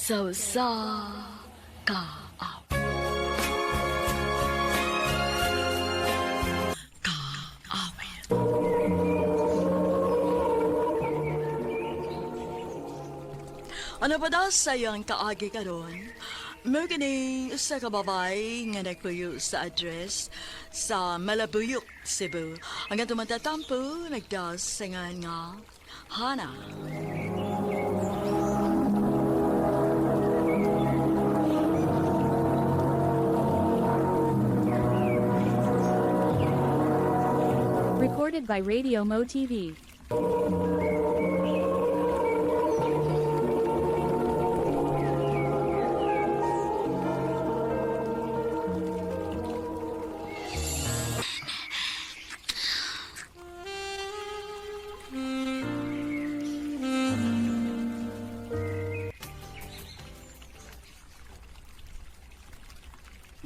Sa usa ka kaawit. Ano pa daw sa iyong kaagi karon? Mo kini usa ka babae nga nagpuyo sa address sa Malabuyok, Cebu. Ang atong matatampo nagdasingan nga Hana. Recorded by Radio Mo TV.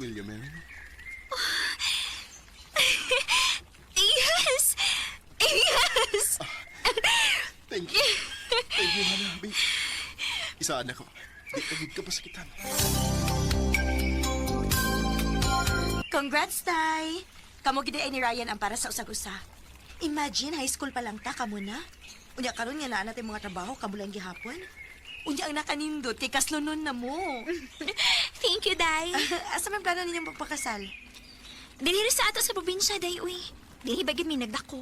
Will you marry me? Yes! Yes! Thank you. Thank you, Hana. Babe. Isaan ako. Di pagid ka pasakitan. Congrats, Tay! Kamo gid ay ni Ryan ang para sa usag-usa. Imagine, high school pa lang ta, kamo na. Unya karon nga naa natin mga trabaho, kamo lang gihapon. Unya ang nakanindot kay kaslunon na mo. Thank you, Day. Asa man plano ninyong pagpakasal? Dinhi ra sa ato sa probinsya, Day, uy. Dinhi ba gid may nagdako?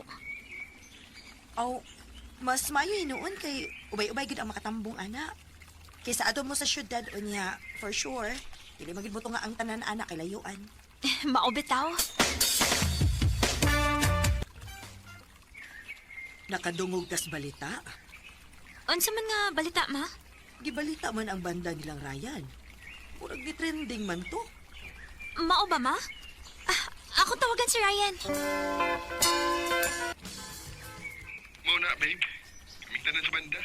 Aw, mas maayo hinuon kay ubay-ubay gid ang makatambong ana. Kaysa ato mo sa syudad unya, for sure, dili magid mo nga ang tanan ana kay layuan. Mao bitaw. Nakadungog tas balita. Unsa man nga balita, ma? Gibalita man ang banda nilang Ryan. Murag ni trending man to. Mao ba, ma? Ah, ako tawagan si Ryan. Muna, babe. Kaming tanan sa banda.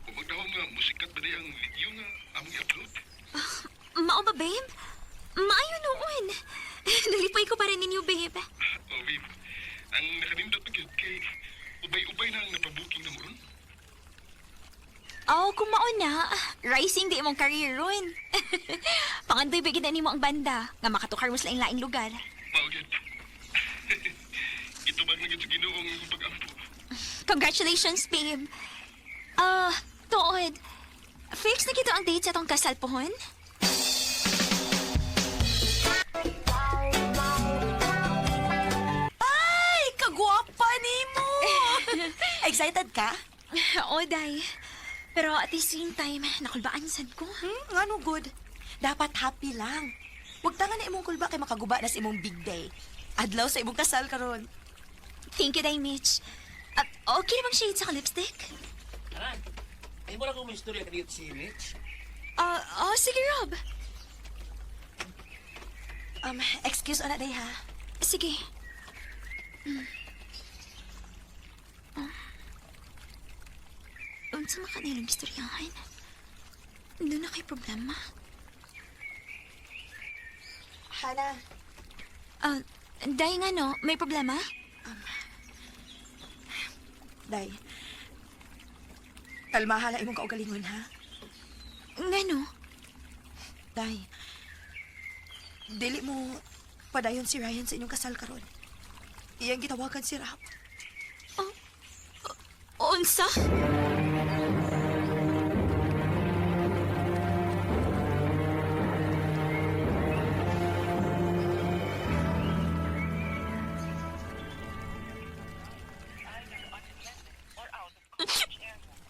Huwag na nga musikat ba di ang video nga among i-upload? Mao ba, babe? Maayo noon. Nalipay ko pa rin ninyo, babe. Oh, babe. Ang nakanindot na gyud kay ubay-ubay na ang napabuking na mo ron. Oh, kung mao na, rising di imong career ron. Pangandoy ba gid na nimo ang banda nga makatukar mo sa laing-laing lugar. Mao gyud. Itubag na gyud sa Ginoo ang imong pag-ampo. Congratulations, babe. Ah, tuod. Fix na kito ang date sa tong kasal pohon? Ay, kagwapa nimo. Excited ka? Oo, day. Pero at the same time, nakulbaan sad ko. Ngano good. Dapat happy lang. Huwag tanga na imong kulba kay makaguba na sa imong big day. Adlaw sa imong kasal karon. Thank you, day, Mitch. Ah, okay na bang shade sa lipstick? Aran, ay mo lang kung may istorya ka dito si Mitch. Ah, oh, sige, Rob. Excuse ona day ha. Sige. Ah. Unsa man kanilang istoryahan? Doon na kay problema. Hana, Ah, day nga no, may problema? day. Kalmahan na imong kaugalingon ha. Nga no? Day. Dili mo padayon si Ryan sa inyong kasal karon. Iyang gitawagan si Rap. Unsa?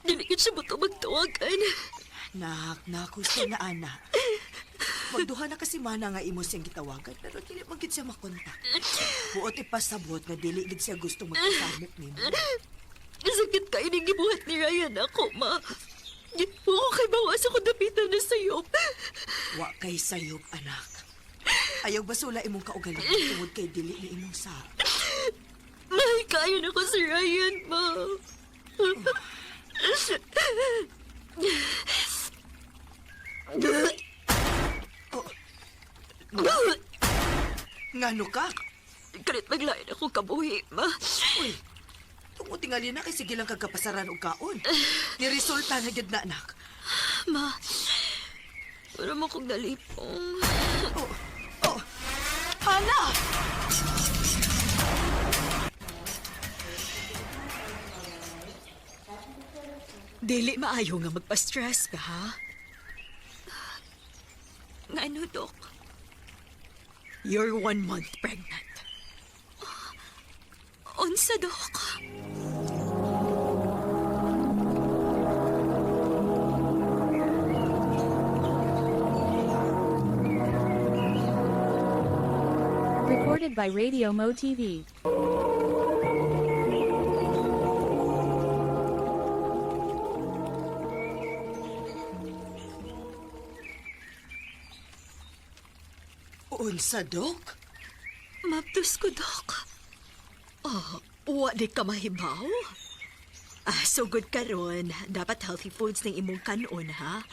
Dili gid siya mo magtawagan. Nak, nakusto na ana. Magduha na kasi mana nga imo siyang gitawagan pero dili man gid siya makontak. Buot ipasabot nga dili gid siya gusto magkasamok nimo. Sakit kayo ng gibuhat ni Ryan ako, ma. Oo, kay bawas ako dapitan na sayop. Wa kay sayop anak. Ayaw basula imong kaugalingon tungod kay dili ni imong sa. Mahal kayo na ko si Ryan, ma. Ngano ka? Kalit maglain ako kabuhi, ma. Uy, tungod tingali na kay sige lang kagkapasaran og kaon. Ni resulta na gyud na anak. Ma, Wala mo kong nalipong. Oh, Hana! Dili maayo nga magpa-stress ka, ha? Nga ano, Dok? You're 1 month pregnant. Unsa, Dok? Recorded by Radio Mo TV. Unsa, Dok? Mabdos ko, Dok. Oh, wa di ka mahibaw? Ah, so good karon. Dapat healthy foods ning imong kanon, ha?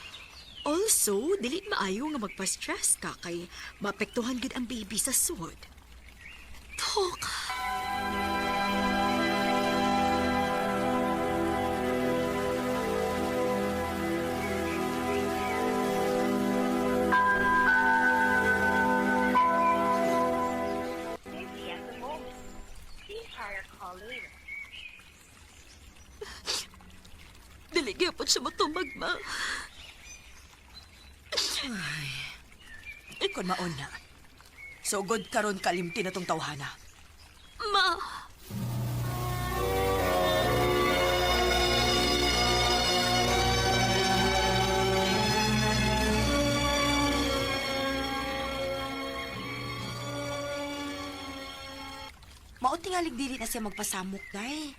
Also, dili maayo nga magpa-stress ka kay maapektuhan gid ang baby sa sud. Dok! Busy at the moment. Please try your call later. Dili gyapon siya matumag, ma. Kon maon na. So good karon kalimti na tong tawhana. Ma! Mao tingalig dili na siya magpasamok, day.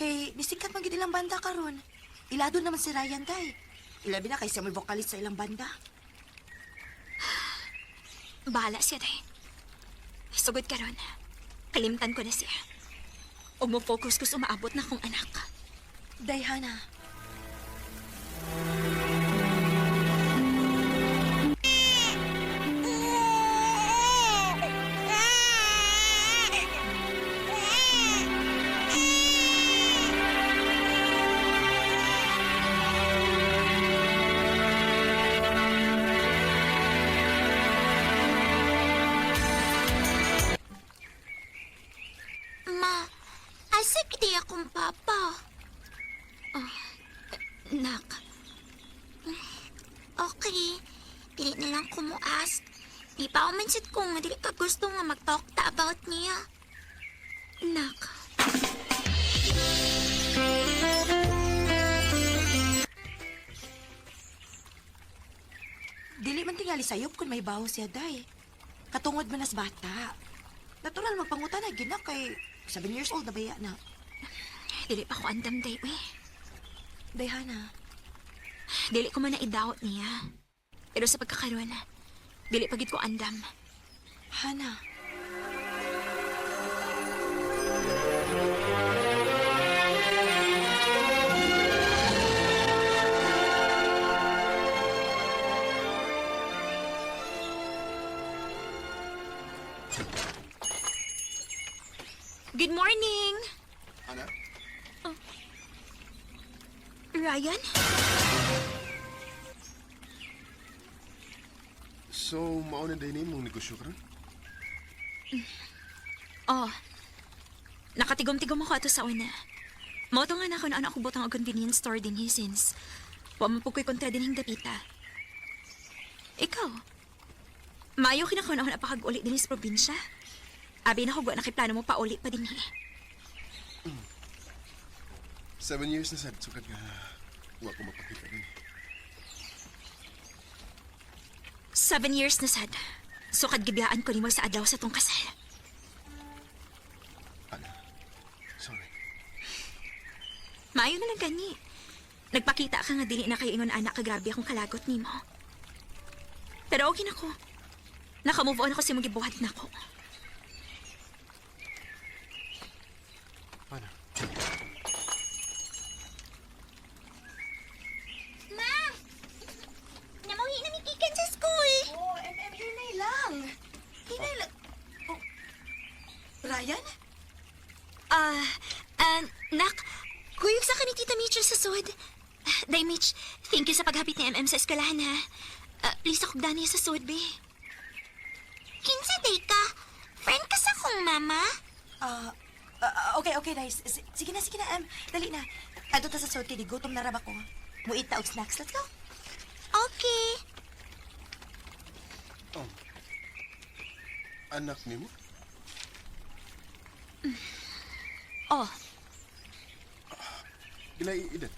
Kay nisikat man gid ilang banda karon. Ilado naman si Ryan, day. Ilabi na kay siya may vocalist sa ilang banda. Bahala siya, day. Sugod karon. Kalimtan ko na siya. O mo focus ko sa umaabot na akong anak. Day, Hana. Ma, asa gid akong papa? Oh, nak. Okay, dili na lang ko mo ask. Di pa ako man sad ko nga dili ka gusto nga mag-talk ta about niya. Nak. Dili man tingali sayop kung may bawo siya, day. Katungod man as bata. Natural magpangutan na gina kay 7 years old na baya na. Dili pa ko andam, day, uy. Day, Hana. Dili ko man na i-doubt niya. Pero sa pagkakaroon, dili pa gid ko andam. Hana. Good morning! Ana? Ryan? So, mauna din mong negosyo karon? Oh. Nakatigom-tigom ako ato sa una. Mao to nga na ako na ako butang og convenience store din hi since wa man po ko'y kontra din dapita. Ikaw? Maayo kinakon ako na pakag-uli din sa probinsya. Abi na ko na kay plano mo pauli pa din hi. 7 years na sad, sukad nga. Wa ko mapakita rin. 7 years na sad. Sukad gibiyaan ko nimo sa adlaw sa tong kasal. Ana, sorry. Maayo na lang gani. Nagpakita ka nga dili na kayo ingon anak ka grabe akong kalagot nimo. Pero okay na ko. Naka-move on ako sa imong gibuhat nako. Ana. Ma! Namuhi na mi gikan sa school. Oh, MM, hinay lang. Hinay lang. Oh. Ryan? Ah, ah, nak, kuyog sa ka ni Tita Mitch sa sud. Day Mitch, thank you sa paghapit ni MM sa eskwelahan ha. Please ako dani sa sud, be. Kinsa day ka? Friend ka sa akong mama? Ah, ah, okay, okay, nice. Sige na, sige na. Dali na. Adto ta sa sud kay gutom na ra ba ko. Muit ta og snacks. Let's go. Okay. Oh. Anak nimo? Oh, Pila edad?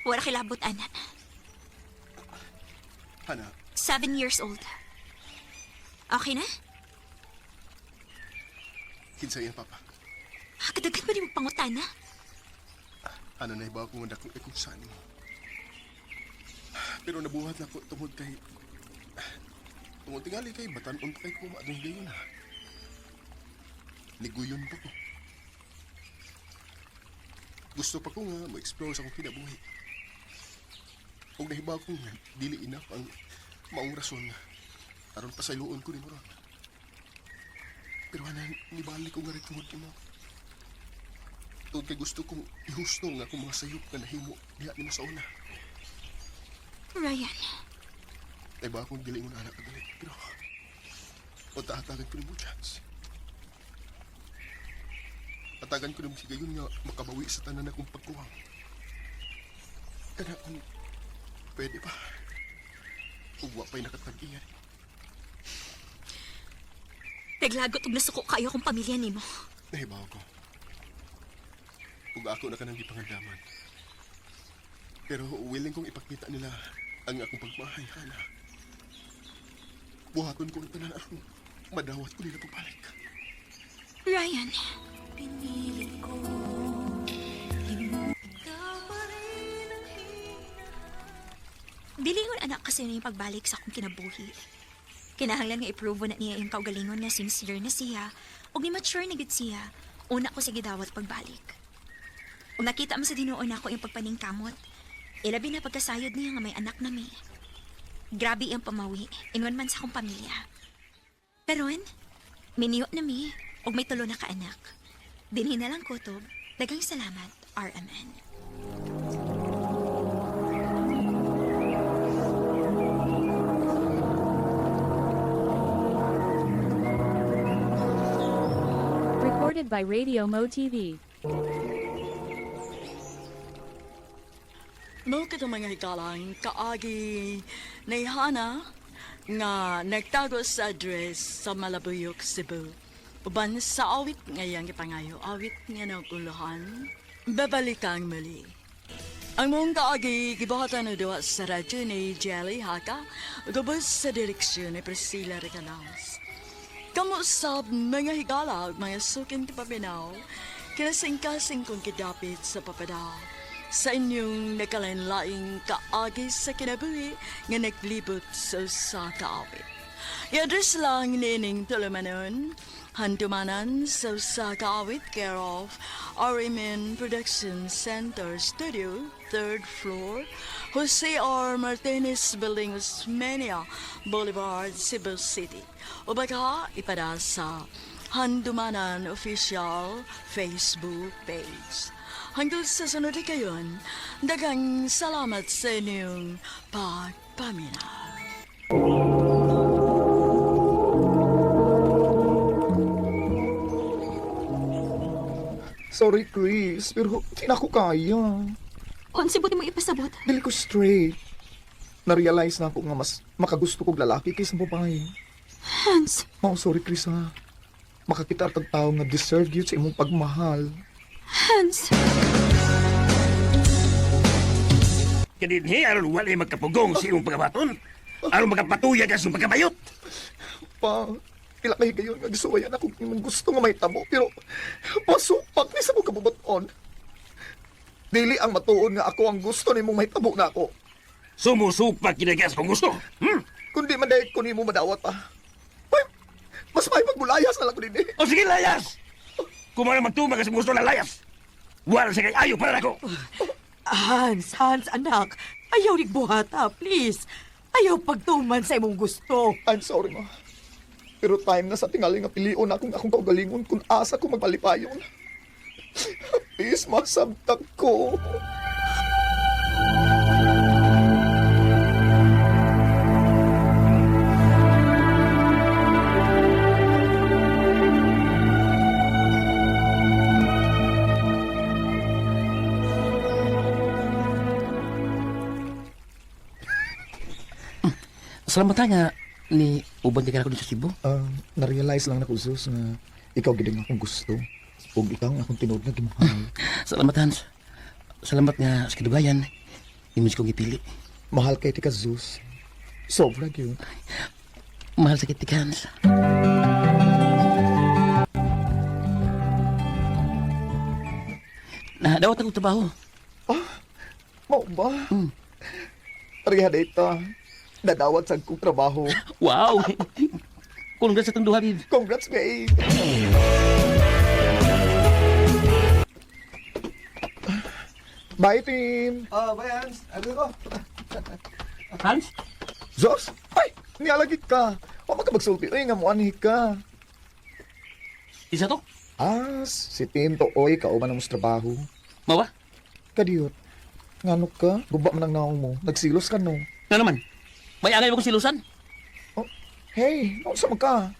wala kilabot, ana. Hana, 7 years old. Okay na? kinsa iyang papa? Ah, kadagan pa rin magpangutana. Ano na iba akong dako kung saan mo. Pero nabuhat na ko tungod kay tungod tingali kay batan-on pa kay ko maadong gayon ha. Liguyon pa ko. Gusto pa ko nga mo-explore sa akong kinabuhi. Ug nahiba ko nga dili enough ang maong rason aron pasayloon ko nimo ron. Pero ana, nibalik ko nga rin tungod nimo. Tungod kay gusto kong ihusto nga akong mga sayop nga nahimo diha nimo sa una. Ryan, Ay ba akong dili mo na anak kadali. Pero unta-atagan ko nimo chance. Atagan ko nimo sigayon nga makabawi sa tanan akong pagkuwang. Kana kung pwede pa. Ug wa pa'y nakatag-iya. naglagot og nasuko kayo akong pamilya nimo. Nahibaw ko. Ug ako na kanang gipangandaman. Pero willing kong ipakita nila ang akong pagmahay, Hana. Buhaton ko ang tanan aron madawat ko nila pagbalik. Ryan, dilingon anak kasi na yung pagbalik sa akong kinabuhi. Kinahanglan nga i-prove na niya yung kaugalingon nga sincere na siya ug ni mature na gid siya. Una ko sa gidawat pagbalik. Ug nakita mo sa dinuon ako yung pagpaningkamot. Ilabi na pagkasayod niya nga may anak na mi. Grabe ang pamawi, ingon man sa akong pamilya. Karon, miniyo na mi ug may tulo na kaanak. Dinhi na lang kutob. Daghang salamat, RMN. Recorded by Radio Mo TV. Mao katong mga hikalang kaagi ni Hana nga nagtago sa address sa Malabuyok, Cebu. Uban sa awit ngayang gipangayo, awit nga naguluhan, babalikang muli. Ang mong kaagi gibuhatan na duwa sa radyo ni Jelly Haka, gubos sa direksyon ni Priscilla Recanals. Kamusab mga higala ug mga suking paminaw, kinasingkasing kong kidapit sa papada. Sa inyong nakalain-laing kaagi sa kinabuhi nga naglibot sa usa ka awit. I-address lang nining tulumanon, handumanan sa usa ka awit, care of RMN Production Center Studio, third floor, Jose R. Martinez Building, Osmeña Boulevard, Cebu City. O baka ipada sa Handumanan Official Facebook page. Hanggang sa sunod kayon, dagang salamat sa inyong pagpaminaw. Sorry, Chris, pero di na ako kaya. Unsa buti mo ipasabot? Dili ko straight. Na-realize na ako nga mas makagusto kog lalaki kaysa babae. Hans, Mao, sorry, Chris, ha. Makakita tag tao nga deserve yun sa imong pagmahal. Hans. Kadinhi, aron walay magkapugong sa imong pagabaton. Aron magkapatuyag ang iyong pagkabayot. Pa, pila kay gayon nga gisuwayan ako imong gusto nga mahitabo, pero pasupak ni sa mo kabubuton. Dili ang matuon nga ako ang gusto nimong mahitabo na ako. Sumusupak kinagas kung gusto. Kundi man dahil ko nimo madawat pa. Ay, mas may magmulayas na lang ko din eh. O sige, layas! Kung mga magtumag sa gusto na layas. Wala sa kay ayo para nako. Hans, Hans, anak. Ayaw buhata, please. Ayaw pagtuman sa imong gusto. I'm sorry, ma. Pero time na sa tingali nga pilion akong akong kaugalingon kung asa ko magpalipayon. Please, masabtak ko. Salamat ha nga ni uban di ka na ko dito sa Cebu. Na-realize lang na ko, Zeus, nga ikaw gid ang akong gusto. Ug ikaw ang akong tinuod nga gimahal. Salamat, Hans. Salamat nga sa kadugayan. Imos kong gipili. Mahal kay tika, Zeus. Sobra gyud. Mahal sa kitik, Hans. Na, dawat akong trabaho. Mao ba? Pareha data. Nadawat sa kong trabaho. Wow! Congrats sa itong duha, babe. Congrats, babe! Bye, team! Ah, bye Hans. Ano ko? Hans? Zos? Ay! Nialagit ka! Wa man ka magsulti. Ay, nga muanhi ka. Isa to? Ah, si Tim to, oy, kauban ang mas trabaho. Mawa? Kadiyot. Ngano ka? Guba man ang naong mo. Nagsilos ka, no? Nga naman. May angay mo kong silusan. Oh, hey, naunsa man ka?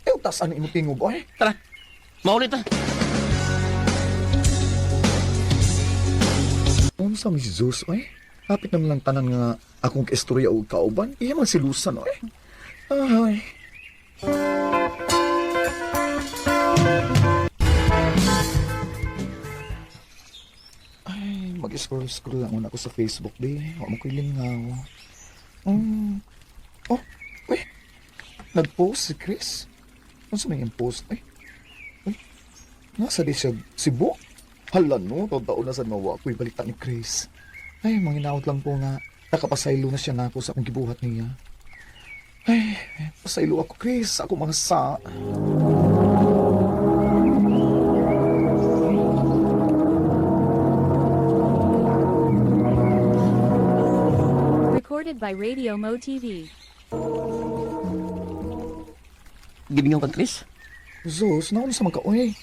Eh, utas ano imong tingog, oy? Tara, maulit na. Unsa mi si Zeus, oy? Hapit naman lang tanan nga akong kaistorya og kauban. Iya man silusan, oy. Ay. Ay, mag-scroll-scroll lang una ako sa Facebook, di. Wa mo ko'y lingaw. Oh, uy. Nag-post si Chris. Unsa may iyang post, ay? Uy, nasa di siya Cebu? Hala no, totoo na sa nawa ko'y balita ni Chris. Ay, manginaot lang po nga. Nakapasaylo na siya nako sa akong gibuhat niya. Ay, pasaylo ako, Chris. Ako mga sa... Recorded by Radio Mo TV. Gibingaw kang Chris. Zeus, naon sa mga kaoy.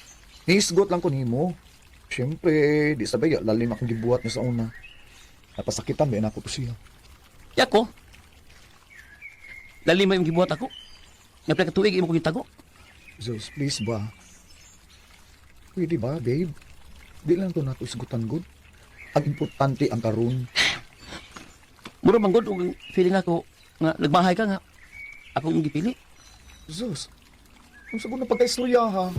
Niisgot lang ko nimo. Siyempre, di sabay, lalim akong gibuhat niya sa una. Napasakitan ba ako to siya. Yako. Lalim mo yung gibuhat ako. Nga pala katuig, imo kong gitago. Zeus, please ba? Pwede ba, babe? Di lang to nato isgutan good. Ang importante ang karon. Mura man gud og feeling ako nga nagmahay ka nga. Ako yung gipili. Zeus, ang sagot na pagkaistorya ha.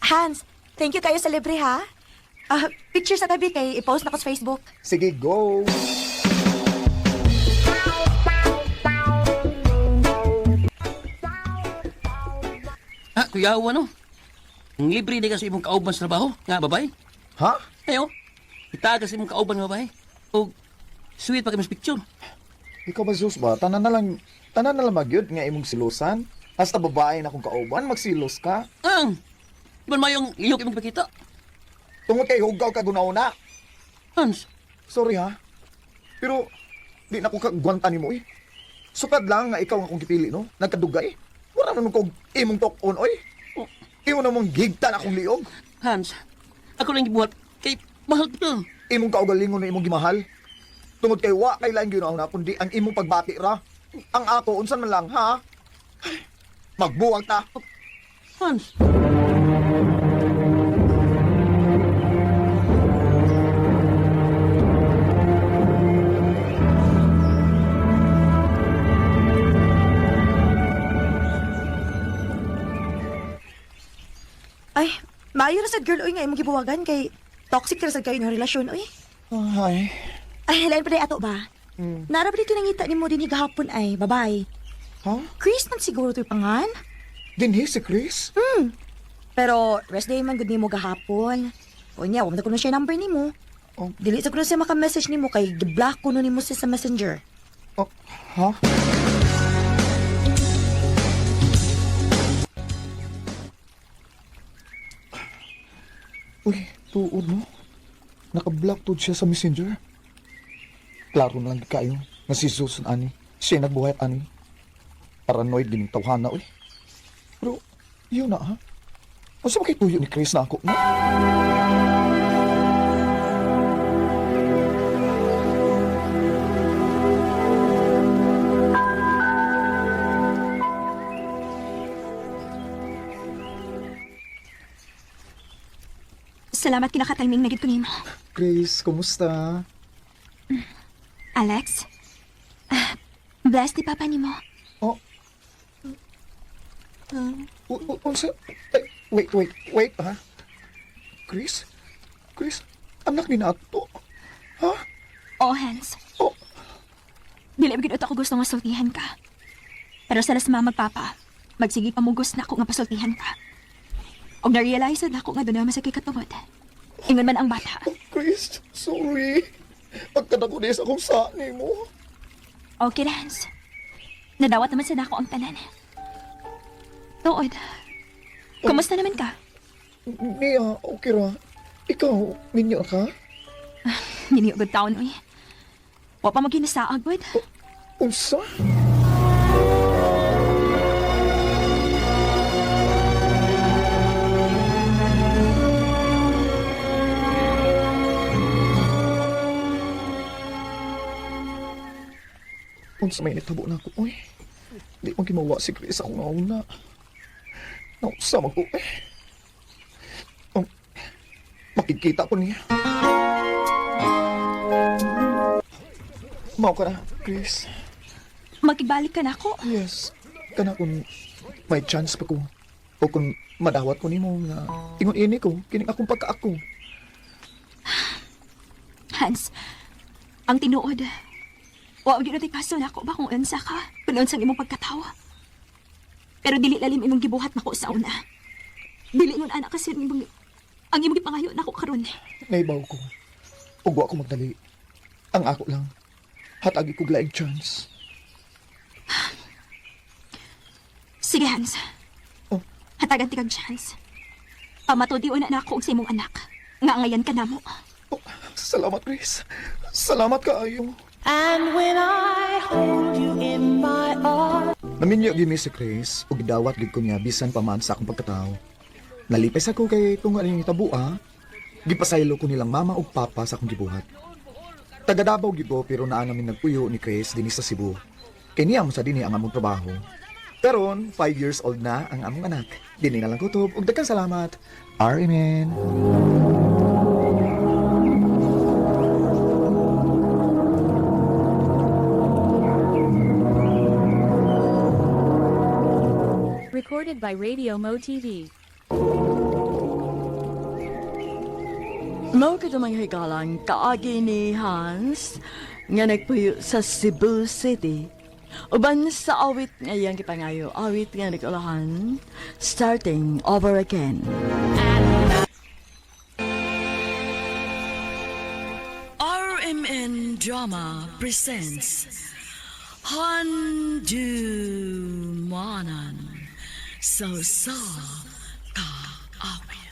Hans, thank you kayo sa libre ha. Ah, picture sa tabi kay i-post na ko sa Facebook. Sige, go! Ha, kuya, ano? Ang libre di kasi imong kauban sa trabaho, nga babay. Ha? Ayo. Itaga sa imong kauban nga babay. Og sweet pa kay mas picture. Ikaw ba, Zeus ba? Tanan na lang magyud nga imong silosan. Hasta babae na kung kauban, magsilos ka. Ang Di man mayong iyok imong pakita. Tungod kay hugaw ka gunauna. Hans, Sorry ha. Pero di na ko kagwanta nimo eh. Sukad lang nga ikaw ang akong gipili no. Nagkadugay. Wala naman kog imong tok-on oy. Imo namong gigtan akong liog. Hans. Ako lang gibuhat kay mahal kita. Imong kaugalingon na imong gimahal. Tungod kay wa kay laing ginauna kundi ang imong pagbati ra. Ang ako unsan man lang ha. Ay, magbuwag ta. Hans. Ay, maayo ra sad girl oy nga imong gibuwagan kay toxic ra sad kayo nga relasyon oy. Ay. Ay, lain pa day ato ba? Nara pa dito nangita nimo dinhi gahapon ay, babay. Ha? Chris man siguro to'y pangan. Dinhi si Chris? Pero rest day man gud nimo gahapon. O niya, wa man ko na siya number nimo. Oh. Dili sa ko na siya maka-message nimo kay gi-block ko no nimo siya sa Messenger. Oh, ha? Uy, tuod no? Naka-block tuod siya sa Messenger. Klaro na lang kayo nga si Zeus ani. Siya nagbuhat ani. Paranoid din yung tawhana, uy. Pero, yun na ha? Unsa ba kay tuyo ni Chris na ako, no? Salamat kinakatiming na gid ko nimo. Grace, kumusta? Alex? Ah, bless ni Papa nimo. Oh. Unsa? Ay, wait, wait, wait, ha? Chris? Chris, anak ni Nato? Ha? Oh, Hans. Oh. Dili gid ako gusto nga sultihan ka. Pero sa las mama papa, magsige pamugos na ako nga pasultihan ka. Og na-realize na ako nga doon naman sa kikatungod. Ingon man ang bata. Oh, Chris, sorry. Pagkadako ni sa akong sani mo. Okay, Hans. Nadawat naman sa nako ang tanan. Tuod. Kumusta naman ka? Niya, okay ra. Ikaw, minyo ka? Niniugod taon, uy. Wa pa mo ginasaag, bud. Unsa? Unsa may nitabo na ako, oy. Di man kimawa si Chris akong nauna. Nausa man ko, eh. Oh, makikita ko niya. Mao ka na, Chris. Makigbalik ka na ako. Yes. Kana kung may chance pa ko o kung madawat ko nimo nga ingon ini ko kining akong pagkaako. Hans, ang tinuod. Wa gyud natay kaso nako ba kung unsa ka, kung unsang imong pagkatawo. Pero dili lalim imong gibuhat nako sa una. Dili ngon anak kasi ang imong gipangayo nako karon. Naibaw ko. Ug wa ko magdali. Ang ako lang. Hatagi ko laing chance. Sige, Hans. Oh. Hatagan ti kag chance. Pamatudi una na ako og sa imong anak. Nga ngayan ka namo. Oh, salamat, Chris. Salamat kaayo. And when I hold you in my arms. Naminyo gyud mi si Chris ug gidawat gyud ko niya bisan pa man sa akong pagkatawo. Nalipay sa ko kay kung ano yung hitabo ah. Gipasaylo ko nilang mama ug papa sa akong gibuhat. Taga Davao gyud ko pero naa namin nagpuyo ni Chris dinhi sa Cebu. Kay niya mo sa dinhi ang among trabaho. Karon, 5 years old na ang among anak. Dinhi na lang kutob ug daghang salamat. RMN. Recorded by Radio Mo TV. Mao kadto mga higalang kaagi ni Hans nga nagpuyo sa Cebu City. Uban sa awit nga iyang gipangayo, awit nga nagulahan, starting over again. RMN Drama presents Handumanan So Sa Kaawit.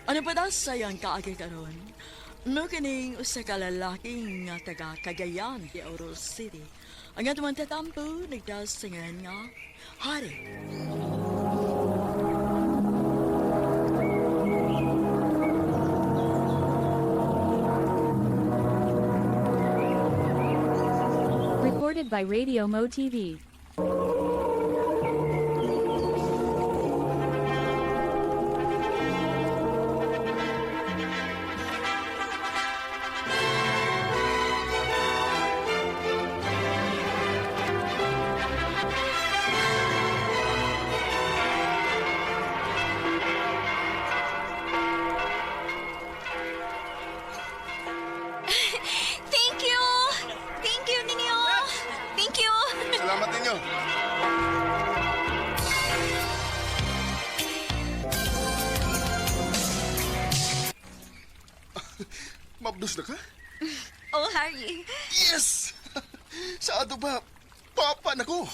Ano pa daw sayang kaagi karon? No kining usa ka lalaki nga taga Cagayan de Oro City. Ang atong tatampo nagdasingan nga hari. Recorded by Radio Mo TV. Thank you. Thank you ninyo. Thank you. Salamat ninyo. Mabdos na ka? Oh, Harry. Yes! Sa ato ba? Papa na ko!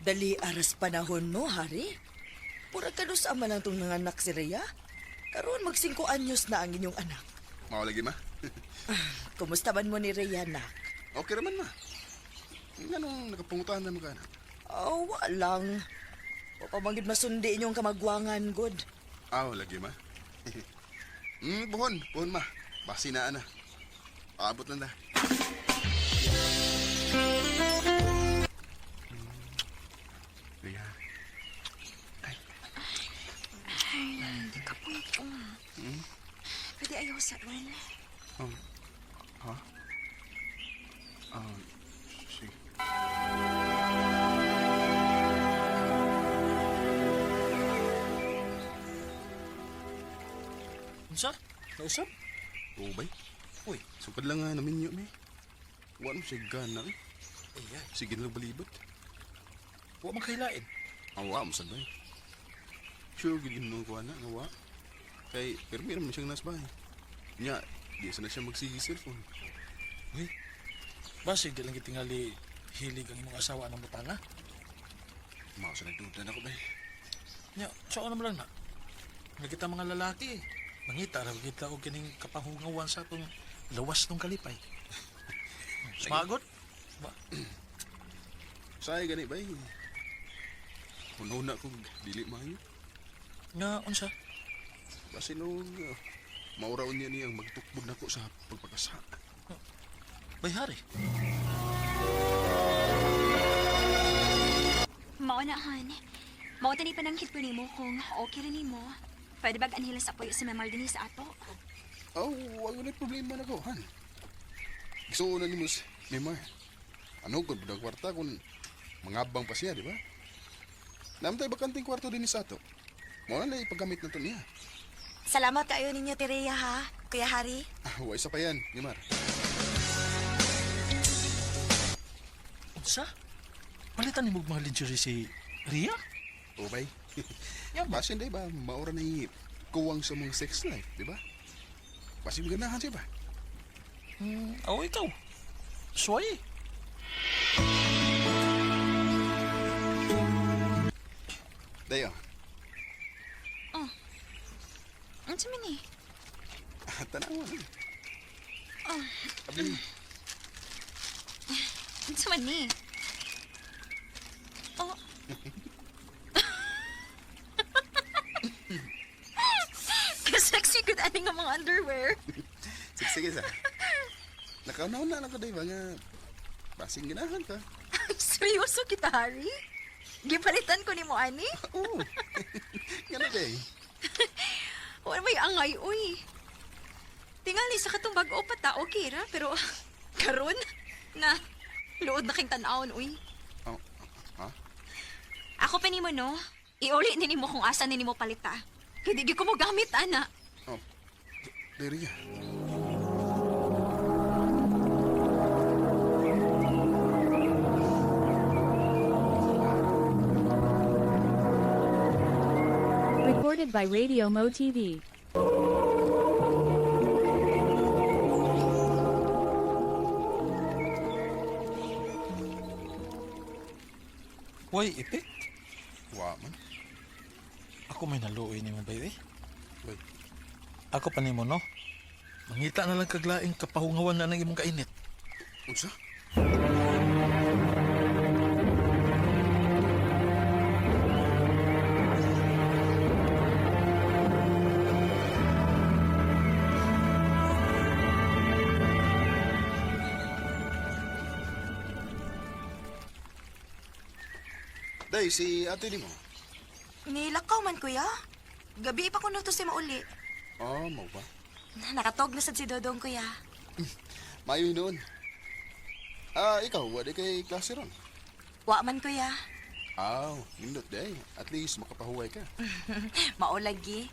Dali aras panahon no, Hari. Pura ka sa ama lang tong nanganak si Rhea. Karon mag 5 anyos na ang inyong anak. Mao lagi, ma. Kumusta man mo ni Rhea, nak? Okay raman, ma. Nganong nakapangutan na mo ka na? Oh, walang. Wa pa man gid masundi inyong kamagwangan, good. Aw, lagi, ma. Buhon, buhon, ma. Basi na, ana. Paabot lang da. Rhea. Ay, kapoy ko. Pwede ayaw sa ron. Oh. Ha? Ah, sige. Unsa? Nausap? Oo, bay. Uy. Sukad lang nga namin yun, eh. Wa mo siya gana, eh. Ay, ay. Sige na lang balibot. Wa man kahilain. Ang wa mo sad bay. Sure, gid nung kuha na, nga wa. Kay, pero meron man siyang nasa bahay. Nya, di sa na siya magsige cellphone. Uy. Basig di lang gitingali hilig ang imong asawa ng butana. Mao sa nagduda na ko, bay. Nya, sa naman lang na. Nagkita mga lalaki. Mangita ra kita og kining kapahungawan sa atong lawas nung kalipay. Smagot? Ba, Say gani, bay. Puno na ko, dili maayo. nga unsa? Basi nung, mauraon niya niyang magtukbog na ko sa pagpagkasa. Bayhari. Mao na, han. Mao tani pananghit ko nimo kung okay ra nimo. Pwede bag anhila sa puyo si Memar dinhi sa ato? Oh, wag na problema na ko, han. Gusto na ni Mus Neymar. Ano kung budag kwarta kung mangabang pa siya, di ba? Namtay bakanting kwarto din ni Sato. Mao na ipagamit na to niya. Salamat kayo ninyo, Tireya, ha? Kuya Harry. Ah, wa isa pa yan, Neymar. Unsa? Palitan nimo og mga lingerie si Ria? O bay. Ya ba? Basin di ba, maura na kuwang sa mga sex life, di ba? Basin ganahan siya ba? Aw, ikaw. Suway. Dayo, Oh. Unsa man ni? tanawa na. Oh, Abli, unsa man ni? Oh. Kasexy gud ani nga mga underwear. sige, sige sa. Nakaunaw na lang ko, di ba nga, basin ganahan ka. Ay, seryoso kita, Harry? Gipalitan ko nimo ani? Oo. Nga na, day. Wala may angay, uy. Tingali sa katong bag-o pa ta, okay ra, pero karon na luod na king tan-awon, uy. Oh, ha? Ako pa nimo no. Iuli ni nimo kung asa ni nimo palita. Kay di gyud ko mo gamit ana. Oh, Day, Ria. Recorded by Radio Mo TV. Way ipik. Wa man. Ako may naluoy nimo bay eh. Bay. Ako pa nimo no. Mangita na lang kaglaing kapahungawan na ng imong kainit. Unsa? Day, si ate ni mo. Nilakaw man, kuya. Gabi pa ko to si mauli. Ah, mau ba? Nakatog na sad si Dodong, kuya. Maayo noon. Ah, ikaw, wala kay klase ron. Wa man, kuya. Aw, nindot day. At least makapahuway ka. Maolagi.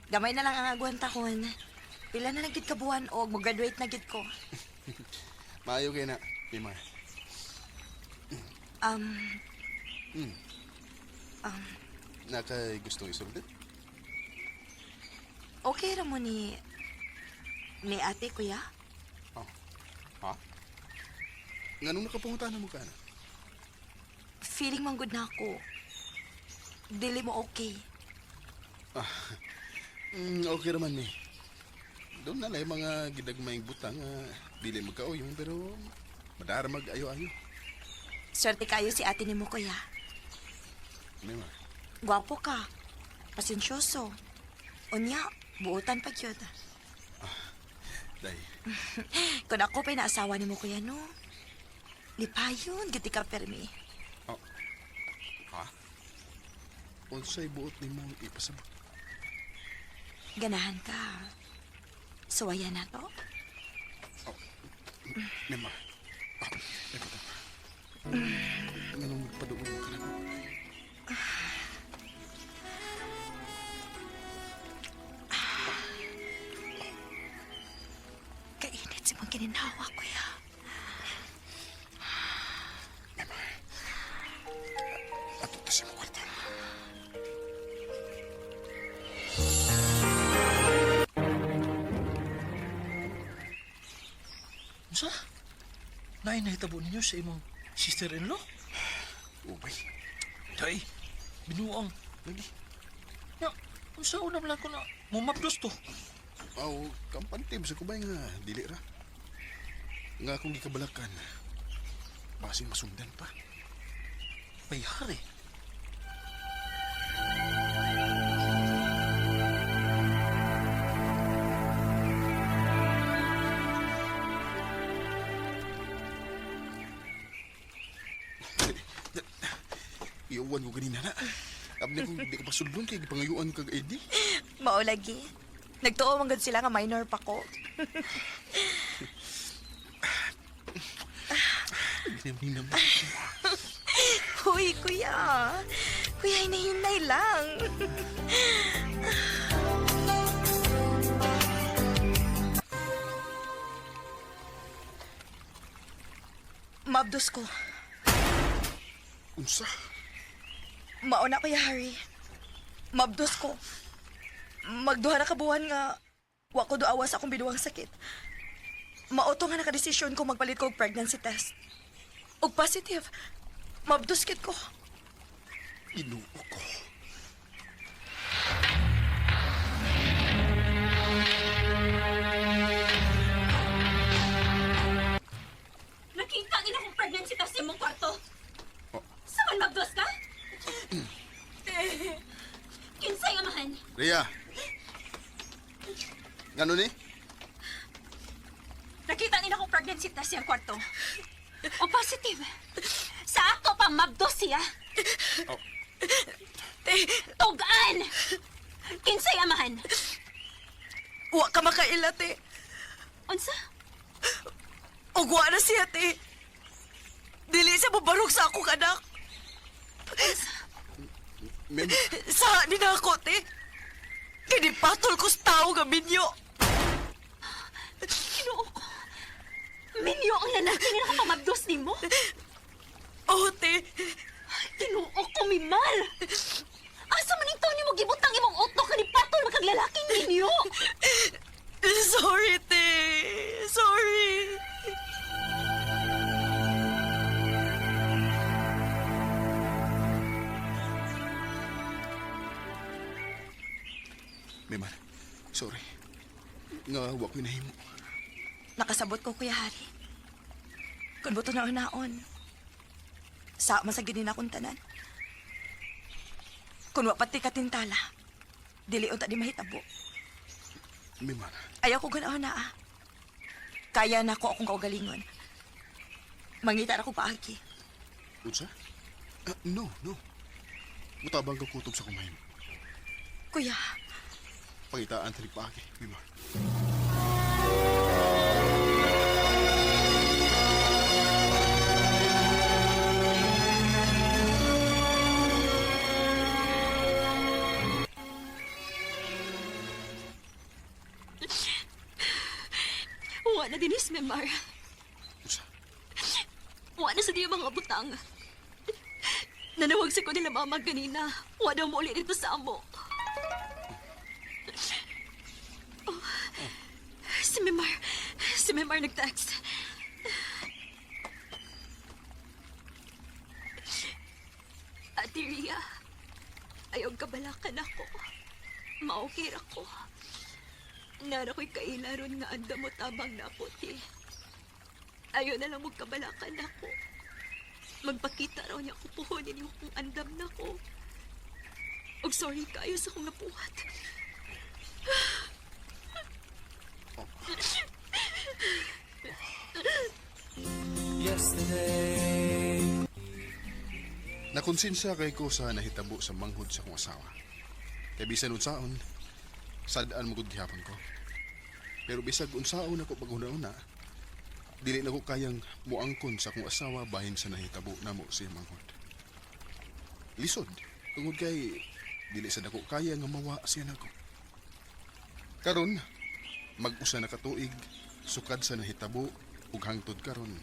Gamay na lang ang agwantahon. Pila na lang gid ka buwan og mo-graduate na gid ko. Maayo kay na, Mimar. Um, Na kay gustong isulti? okay ra mo ni ate, kuya? Oh. Ha? Nganong nakapangutan mo ka na? Feeling man good na ako. Dili mo okay. Ah, Okay raman ni. Doon na lang mga gidagmayng butang dili magkauyong pero madara mag-ayo-ayo. Swerte kayo si ate nimo, kuya. Mima, Gwapo ka. Pasensyoso. Unya, buutan pa gyud. day. Kung ako pa'y naasawa nimo, kuya, no? Lipayon, giti ka permi. Oh. Ha? Unsay buot nimo ipasabot? Ganahan ka. Suwayan na to. Oh. Mima. Ah, teka, teka. Nganong magpaduol ka na ko? Kainit si mong kininawa, kuya. Mima. Ato ta sa imong kwarto. Unsa? Naay nahitabo ninyo sa imong sister-in-law? Ubay. Day, binuang. Lagi. Ya, unsa una man lang ko na mumabdos to. Aw, kampante sa kubay nga dili ra. Nga akong gikabalakan. Basin masundan pa. Bayhari. Iuwan ko ganina na. Abni ko di ko pasudlon kay gipangayuan kag ID. Mao lagi. Nagtuo man gud sila nga minor pa ko. Ginam-ginam. Huy, kuya. Kuya, hinahinay lang. Mabdos ko. Unsa? Mauna, Kuya Harry. Mabdos ko. Magduha na ka buwan nga wa ko duawa sa akong biduang sakit. Mauto nga nakadesisyon ko magpalit ko og pregnancy test. Og positive. Mabdos kit ko. Ginoo ko. Nakita ang ina kong pregnancy test sa imong kwarto. Oh. Sa man mabdos ka? Kinsay amahan? Rhea. Ngano ni? Nakita nila kong pregnancy test siyang kwarto. O positive. Sa ako pa mabdos siya. Oh. Tugan! Kinsay amahan? Wa ka makaila, te. Unsa? Og wa na siya, te. Dili siya mobarog sa akong anak. Mem, Sa ni na ako, te. Kinipatol ko sa tao nga minyo. Ginoo ko. Minyo ang lalaki nga nakapamabdos nimo. Oh, te. Ginoo ko, Mimar. Asa man ito nimo gibutang imong utok nga nipatol man kag lalaking minyo? Sorry, te. Sorry. Memar, sorry. Nga wa ko nahimo. Nakasabot ko, Kuya Harry. Kung buto na unaon, sa man sa gini na akong tanan. Kung wa pati katintala, dili unta di mahitabo. Memar, Ayaw ko ganaon na ah. Kaya na ko akong kaugalingon. Mangita na ko paagi. unsa? Ah, no, no. Mutabang ka kutob sa kumain. Kuya, Pangitaan ta paagi, Memar. Wa na dinis, Memar. Unsa? Wa na sa diya mga butang. Nanawag sa ko nila mama ganina. Wa daw mo ulit dito sa amo. Oh, si Memar. Si Memar nag-text. Ate Ria, ayaw kabalakan ako. Maokir ako. Nara ko'y kailaron nga anda mo tabang na ako, ti. Ayaw na lang magkabalakan ako. Magpakita raw niya ako puhunin yung kung andam na ko. Og sorry kayo sa kong napuhat. Nakonsensya kay ko sa nahitabo sa manghod sa akong asawa. Kay bisan unsaon, sad-an mo gud gihapon ko. Pero bisag unsaon ako paghuna-una, dili na ko kayang muangkon sa akong asawa bahin sa nahitabo namo sa iyang manghod. Lisod, tungod kay dili sa dako kaya nga mawa siya nako. Karon, mag-usa na katuig, sukad sa nahitabo ug hangtod karon,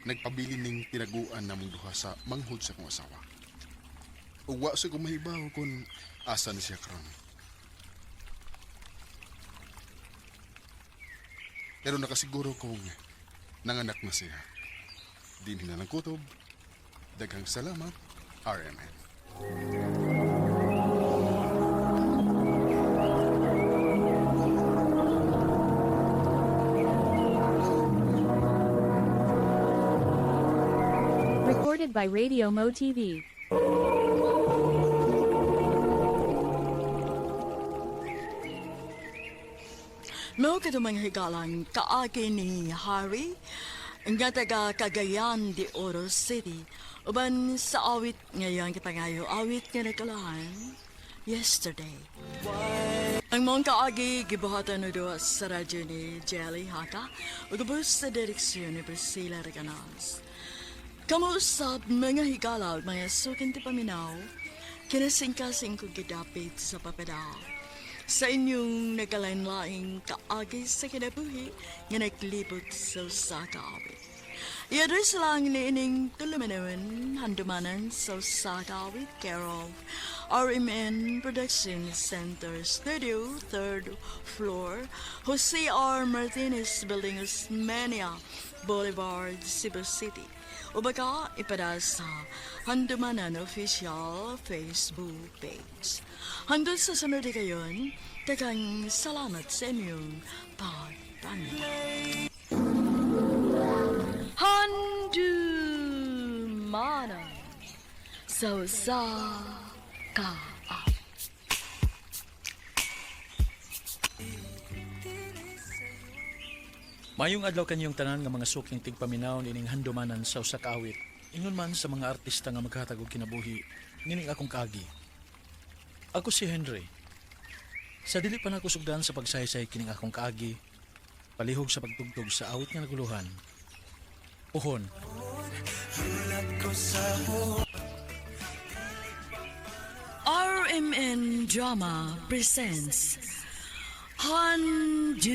nagpabilin ning tinaguan namong duha sa manghod sa akong asawa. Ug wa sa ko mahibaw kung asa na siya karon. Pero nakasiguro kong nanganak na siya. Dinhi na lang kutob. Daghang salamat, RMN. Recorded by Radio Mo TV. Mao kadto mga higalang kaagi ni Harry nga taga Cagayan de Oro City uban sa awit ngayon kipangayo awit nga nagkalahan yesterday. Ang mong kaagi gibuhatan og duha sa radyo ni Jelly Haka ug ubos sa direksyon ni Priscilla Recanals. Kamo usab mga higala ug mga sukin ti paminaw, kinasingkasing ko gidapit sa papadao sa inyong nagkalain-laing kaagi sa kinabuhi nga naglibot sa usa ka awit. I-address lang ni ining tulumanon handumanan sa usa ka awit care of RMN Production Center Studio, 3rd floor, Jose R. Martinez Building, Osmeña Boulevard, Cebu City. O baka ipada sa Handumanan Official Facebook page. Hanggang sa sunod kayon, daghang salamat sa inyong pagpamilya. Handumanan sa usa ka awit. Mayong adlaw kanyong tanan nga mga suking tigpaminaw nining handumanan sa usa ka awit. Ingon man sa mga artista nga maghatag og kinabuhi nining akong kaagi. Ako si Henry. Sa dili pa nako sugdan sa pagsaysay kining akong kaagi, palihog sa pagtugtog sa awit nga naguluhan. Uhon, RMN Drama presents Handumanan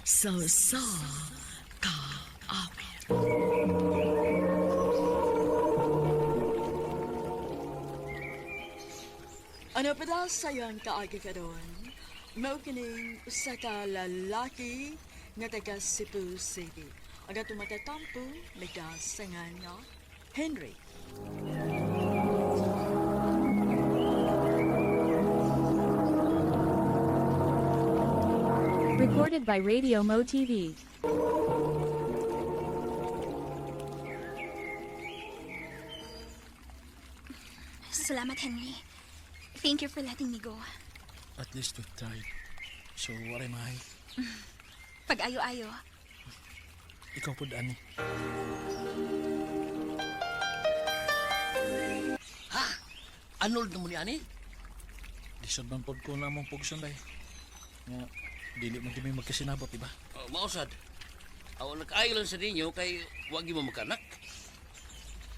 sa usa ka awit. Ano pa daw sa'yo ang kaagi ka doon? Mao kining usa ka lalaki nga taga Cebu City. Ang atong matatampo, nagasangan nga Henry. Recorded by Radio Mo TV. Salamat, Henry. Thank you for letting me go. At least we tried. So, waray mahay. Pag-ayo-ayo. Ikaw pud ani. Ha? Anol na mo ni ani? Lisod man pod ko na among pugson day. Nga dili man kami magkasinabot, di ba? Oh, mausad. Aw nag-ayo lang sa ninyo kay wag mo magkanak.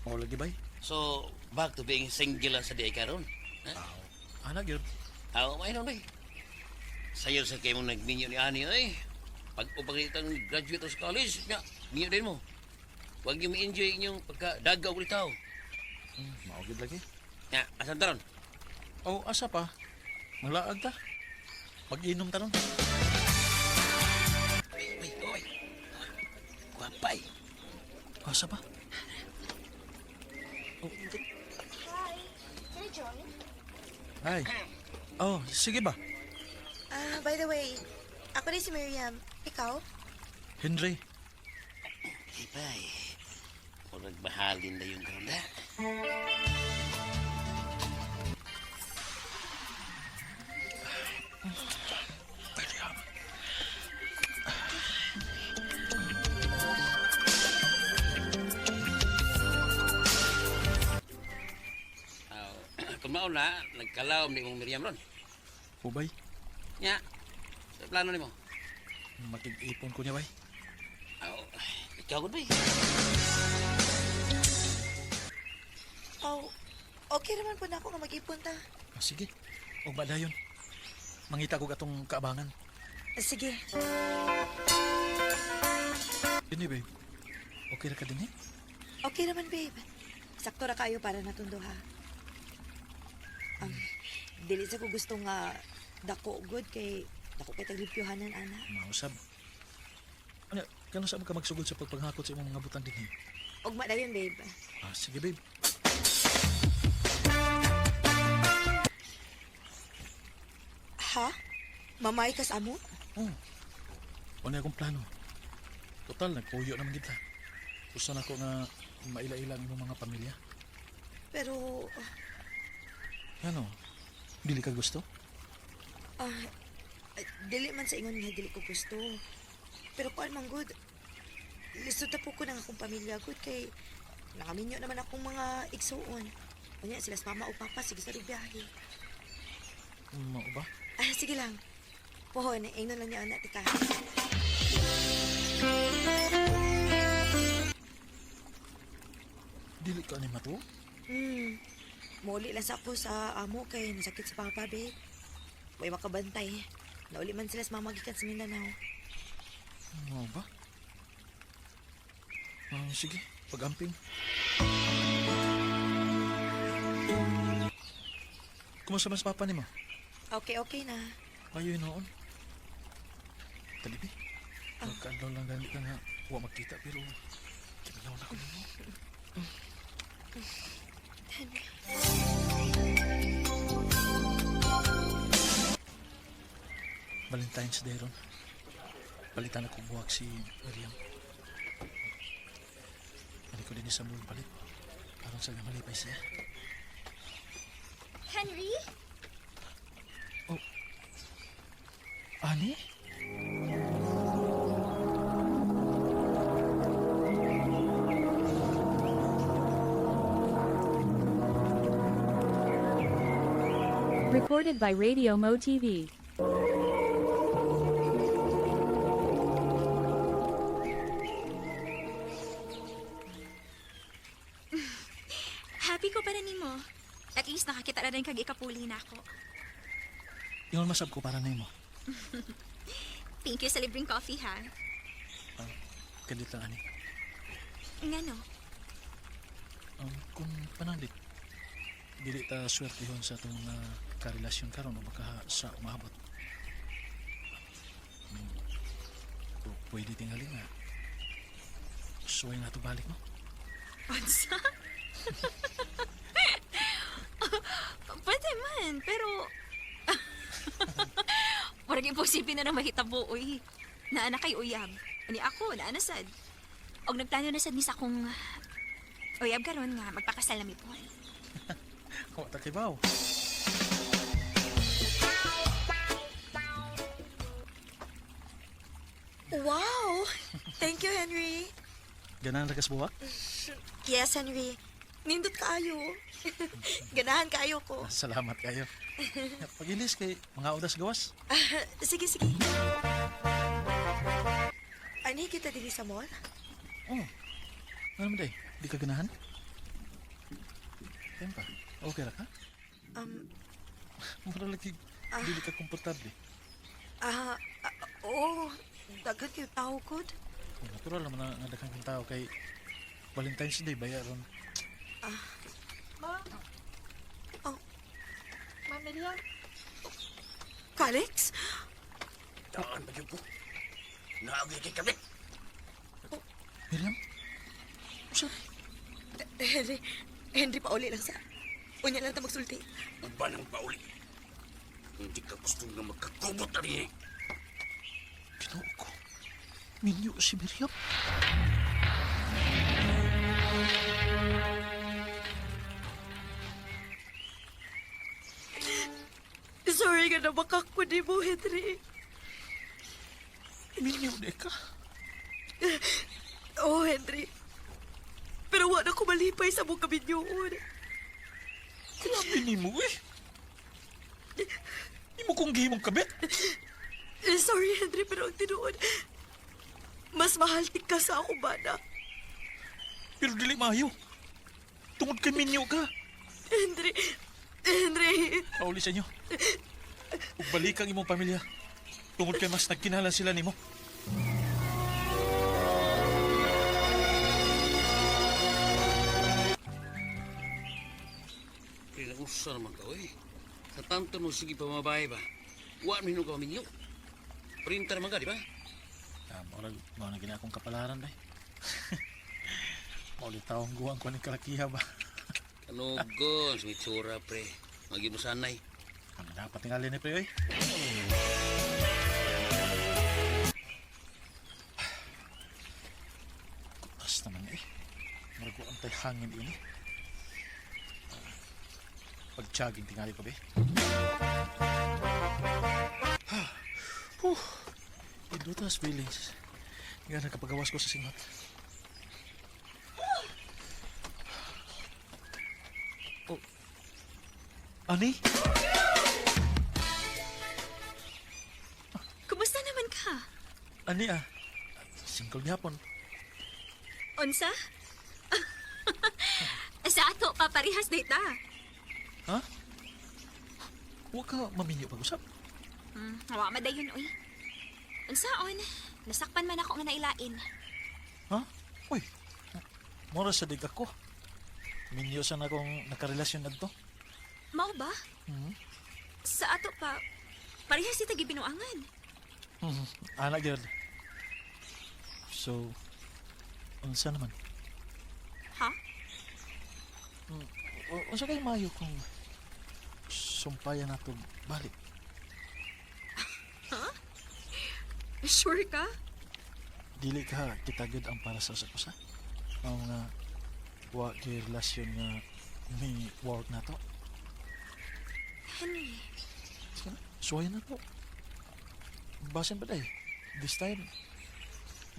Mao lagi bay. So, back to being single lang sa di karon. Ha? Ana gyud. Aw, may nun eh. Sayo sa kayo mong nagminyo ni ani ay. Pag upang itang graduate sa college, nga, minyo din mo. Wag niyo ma-enjoy inyong pagkadagaw ulit tao. Mao gyud lagi. Nga, asan taron? Oh, asa pa? Manglaag ta. Mag-inom ta ron. Ay, ay, oy. Gwapa eh. Asa pa? Hi. Can I join? Ay. Oh, sige ba? Ah, by the way, ako rin si Miriam. Ikaw? Henry. Ay, bay. Murag mahalin na yung karon na. Aw, kung mauna, nagkalawom ni mong Miriam ron. Ubay, Nya, sa plano nimo? makig-ipon ko niya, bay. Aw, ikaw gud bay. Oh, okay naman po na ako nga mag-ipon ta. Ah, sige. Og badayon. Mangita ko atong kaabangan. Sige. Dini, babe. Okay ra ka dinhi? Okay naman, babe. Sakto ra kayo para natundo, ha? Um, dili sa ko gusto nga dako good kay dako kay taglimpyuhanan, ana. Mausab. Ano, kano sa mo ka magsugod sa pagpanghakot sa imong mga butang dinhi? Ugma na yun, babe. Ah, sige, babe. Ha? Mamay kas amo? Oh. Wala akong plano. Total, nagpuyo naman kita. Gusto na ko nga maila-ila ang imong mga pamilya. Pero, Ano? Dili ka gusto? ah, dili man sa ingon nga dili ko gusto. Pero kuan man good. Lisod na po ko ng akong pamilya good kay nakaminyo naman akong mga igsuon. Unya sila sa mama o papa sige sa biyahe. Mao ba? Ah, sige lang. Pohon, ingnon lang niya anak tika. Dili ka ni matuo? Hmm. Mauli lang sa ako sa amo kay nasakit si papa, babe. Way makabantay. Nauli man sila sa mama gikan sa Mindanao. Mao ba? Ah, sige, pag-amping. Kumusta man sa papa nimo? Okay, okay na. Ayo noon. Talibi. Magkaadlaw lang gani ka nga wa magkita pero kinalaw na ko nimo. Henry. Valentine's Day ron. Palitan ako buwak si Miriam. Balik ko din sa mall palit. Parang sa malipay siya. Henry? Ani? Recorded by Radio Mo TV. Happy ko para nimo. At least nakakita na rin kag ikapuli na ako. Ingon masab ko para nimo. Thank you sa libreng coffee, ha? Kadit lang ani. Ngano? Kung pananglit dili ta swertehon sa atong mga karelasyon karon o baka sa umaabot. Pwede tingali nga. Suway na to balik mo. Unsa? Pwede man, pero... Murag imposible na nang mahitabo, uy. Naa na kay uyab. Ani ako, naa na sad. Og nagplano na sad ni sa akong uyab karon nga magpakasal na mi Paul. Wa ta kay baw. Wow! Thank you, Henry. Ganahan ra kas buwak? Yes, Henry. Nindot kaayo. Ganahan kaayo ko. Salamat kayo. Pagilis kay mga oras gawas. Sige, sige. Ani kita dinhi sa mall? Oh. Ano man day? Di ka ganahan? Yan pa. Okay ra ka? Um, Mura lagi dili ka komportable. ah, ah, oo. Daghan kayo tao gud. Natural naman na nga daghang kang tao kay Valentine's Day baya ron. Ma'am. Oh. Ma'am Miriam. Calix? Taan ba ko? Naagi kay kabit. Miriam? Usa? Henry, Henry, pauli lang sa... Unya lang ta magsulti. Uban ang pauli. Hindi ka gusto nga magkakubot na rin eh. Ginoo ko. Minyo si Miriam. Sorry nga na makakuni mo, Henry. Minyo di ka. Oh, Henry. Pero wa na ko malipay sa mong kabinyoon. Grabe ni mo eh. Di mo kong gihimong kabit. Sorry, Henry, pero ang tinuod, mas mahal ka sa akong bana. Pero dili maayo. Tungod kay minyo ka. Henry, Henry. Pauli sa inyo. Ug balik ang imong pamilya. Tungod kay mas nagkinahanglan sila nimo. Kaya usa naman ka, oy. Sa tanto mo sige pamabay ba? Wa man ka minyo. Printer man ka, di ba? Ah, murag mao na gina akong kapalaran day. Maulit taong guwang ko ni kalakiha ba. Kanugon, sa itsura, pre. Magi mo sanay. Ang dapat tingali ni pre oy. Kutas naman eh. Murag wa antay hangin ini. Pag-jogging tingali ko be. Huh. Indutas feelings. Nga nakapagawas ko sa singot. Oh. Ani? Kumusta naman ka? Ani ah? Single gihapon. Unsa? Sa ato, paparehas data. Ha? Huwag ka maminyo pag-usap. Wa madayon uy. Unsaon? Nasakpan man ako nga nailain. Ha? Uy, mura sa dig ako. Minyo sa na akong nakarelasyon adto. Mao ba? Hmm? Sa ato pa, parehas ita gibinuangan. Ana gyud. So, unsa naman? Ha? Unsa kay maayo kung sumpayan nato balik? Ha? Sure ka? Dili ka kita gyud ang para sa usa. Ang nga wa gyud relasyon nga ni work nato. Henry, Sige na, suwayan na to. Basin ba day? This time,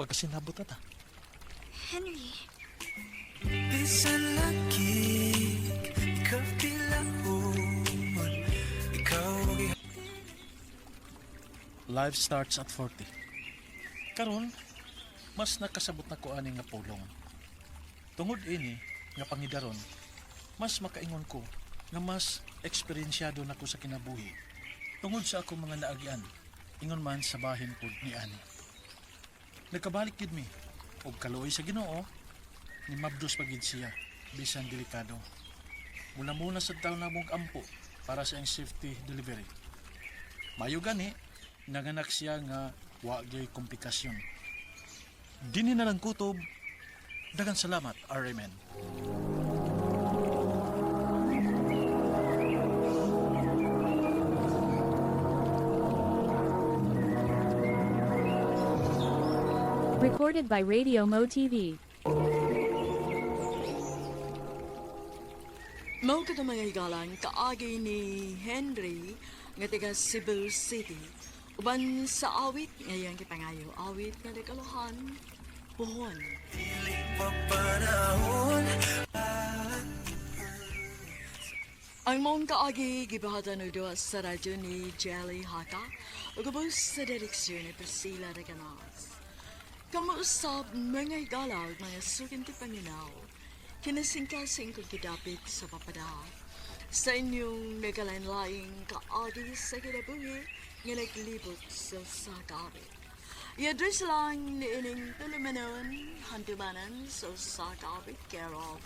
magkasinabot na ta. Henry. Bisan lagi ikaw. Life starts at 40. Karon, mas nakasabot na ko ani nga pulong. Tungod ini nga pangidaron, mas makaingon ko nga mas eksperyensyado na ko sa kinabuhi. Tungod sa akong mga naagian, ingon man sa bahin pud ni ani. Nagkabalik gid mi og kaluoy sa Ginoo, ni mabdos pa gid siya bisan delikado. Mula muna sa taon namong ampo para sa iyang safety delivery. Mayo gani, nanganak siya nga wa gyud komplikasyon. Dinhi na lang kutob. Daghang salamat, RMN. Recorded by Radio Mo TV. Mao kato mga higalan, kaagi ni Henry nga taga Cebu City. Uban sa awit ngayong gipangayo, awit nga nagkaluhan, puhon. Panahon. Ang mong kaagi gibahatan og duha sa radyo ni Jelly Haka ug ubos sa direksyon ni Priscilla Reganas. Kamuusab mga higala ug mga suking tipaninaw, kinasingkasing kong gidapit sa papada. Sa inyong nagalain-laing kaagi sa kinabuhi nga naglibot sa sakawit. I-address lang ni ining tulumanon, handumanan sa sakawit, care of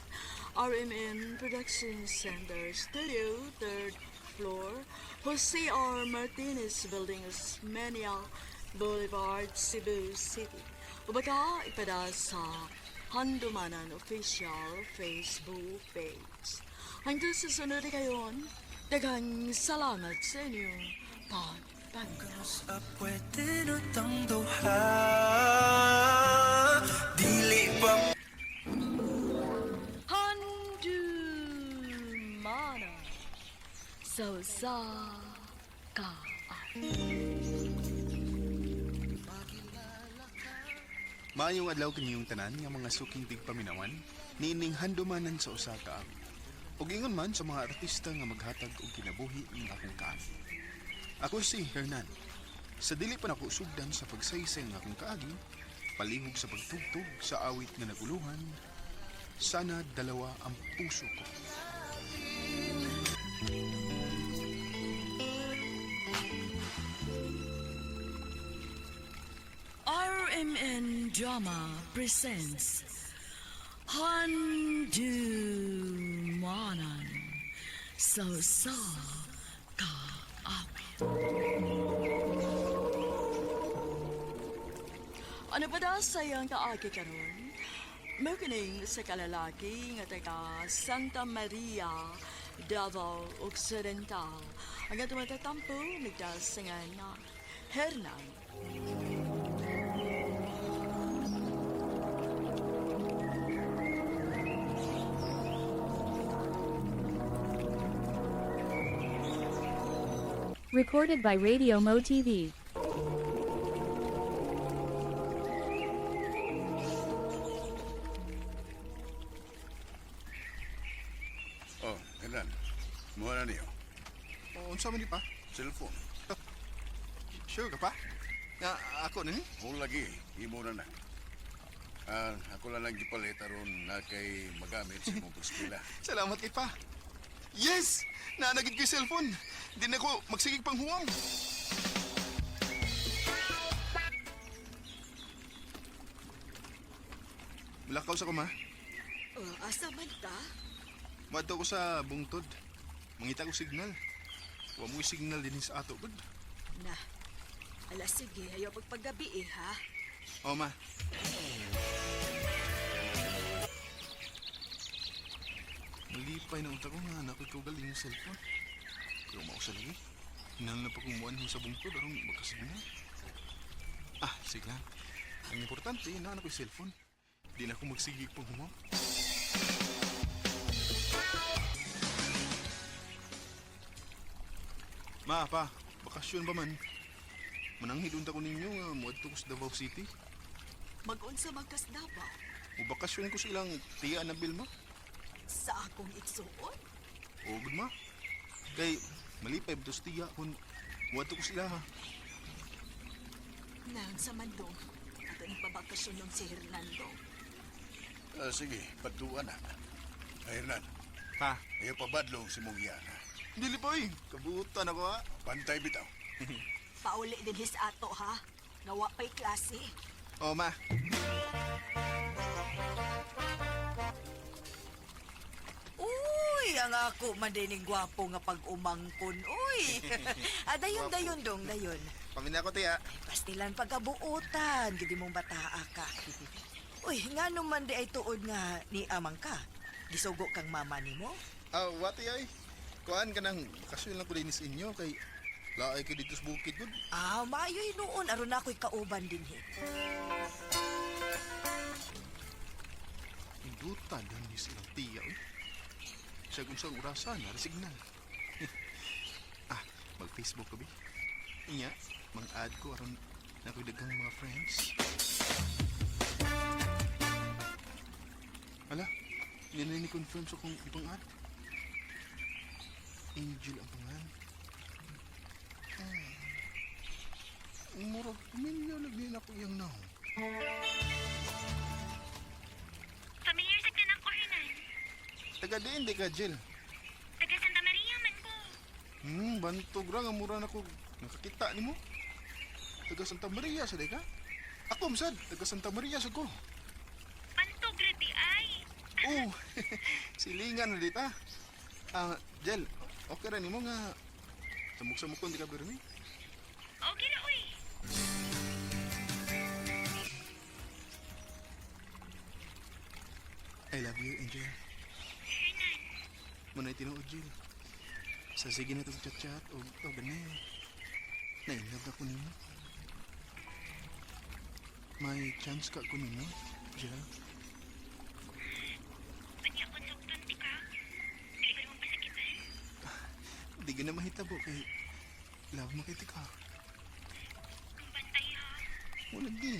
RMN Production Center Studio, 3rd floor, Jose R. Martinez Building, Osmeña Boulevard, Cebu City. O baka ipada sa Handumanan Official Facebook page. Hanggang sa sunod na kayon, daghang salamat sa inyo pagpangga. Pwede na tang duha. Dili pa Handumana sa usa ka Maayong adlaw kaniyong tanan nga mga suking tigpaminawan, niining handumanan sa usa ka awit. Ug ingon man sa mga artista nga maghatag og kinabuhi ning akong kaagi. Ako si Hernan. Sa dili pa nako sugdan sa pagsaysay ng akong kaagi, palihog sa pagtugtog sa awit nga naguluhan, sana dalawa ang puso ko. RMN Drama presents Handumanan sa usa ka awit. Ano pa daw sa iyang kaagi karon? Mao kining sa kalalaki nga taga Santa Maria, Davao Occidental. Ang atong matatampo nagdasingan na Hernan. Recorded by Radio Mo TV. Oh, Hernan. Muha na niyo. O, unsa man di pa? Cellphone. Sure ka pa? Nga ako na ni? Kung lagi, imo na na. Ah, ako lang lang gipalit aron na kay magamit sa imong pag-eskwela. Salamat kay pa. Yes! Naanagid ko yung cellphone. Di na ko magsigig pang huwang. Mulakaw sa ko, ma. Oh, asa man ta? Madto ko sa bungtod. Mangita ko signal. Wa mo signal din sa ato, gud. Na. Ala sige, ayaw pagpagabi eh, ha? O, ma. Malipay na unta ko nga anak ko galing yung cellphone. Pero mausa lagi. Hinang na pa kong muanhin sa bungtod aron magkasignal. Ah, sige lang. Ang importante, na ko yung cellphone. Di na ako magsigig pang humaw. Ma, pa, bakasyon ba man? Mananghid unta ko ninyo nga muadto ko sa Davao City. Mag-unsa man kas Davao Mubakasyon ko sa ilang tiya na Bilma. sa akong igsuon. O, gud ma. Kay malipay ba tiya kung muadto ko sila ha. Naon sa man dong. Ato ning pabakasyon nung si Hernando. Ah, sige, patuan na. Ay, Hernan. Pa. Ayaw pabadlong si mong iyan, ha? Dili pa eh. Kabutan ako ha. Pantay bitaw. Pauli din his ato ha. Nawa pa'y klase. O, ma. Uy, ang ako man din ning gwapo nga pag-umangkon. Uy. Ah, dayon, dayon dong, dayon. Pamina ko tiya. Pastilan pagkabuotan, gidi mong bataa ka. Uy, nga man di ay tuod nga ni amang ka. Gisugo kang mama nimo? Ah, wati ay. Kuan ka nang bakasyon lang ko din sa inyo kay laay ko dito sa bukid gud. Ah, maayo hinuon aron ako'y kauban din he. Induta din ni silang tiya oy. Siya kung saan orasan, nara signal. Ah, mag-Facebook ko bi. Inya, mang-add ko aron na ako'y daghang mga friends. Ala, hindi na ni-confirm sa kung ibang add. Angel ang pangalan. Ah. Murag, pamilya lagi na ko iyang naong. Familiar sa kanang ko, Hernan. Taga diin di ka, Jill. Taga Santa Maria man ko. Bantog ra nga mura na ko nakakita nimo. Taga Santa Maria sa ka? Ako masad, taga Santa Maria sa ko. Bantog ra di ay. Oh, silingan na dita. Ah, Jel, okay ra nimo nga samok-samok ko di ka birmi. Okay ra uy. I love you, Angel. Hernan, Muna'y tinuod, Jill. Sa sige na itong chat-chat o ganay. Nainlove na ko nimo. May chance ka ko nimo, Jill. Unya kung sugton ti ka, dili ko nimo pasakitan. Di ka na mahitabo kay love mo kay ka. Bantay ha. Wala di.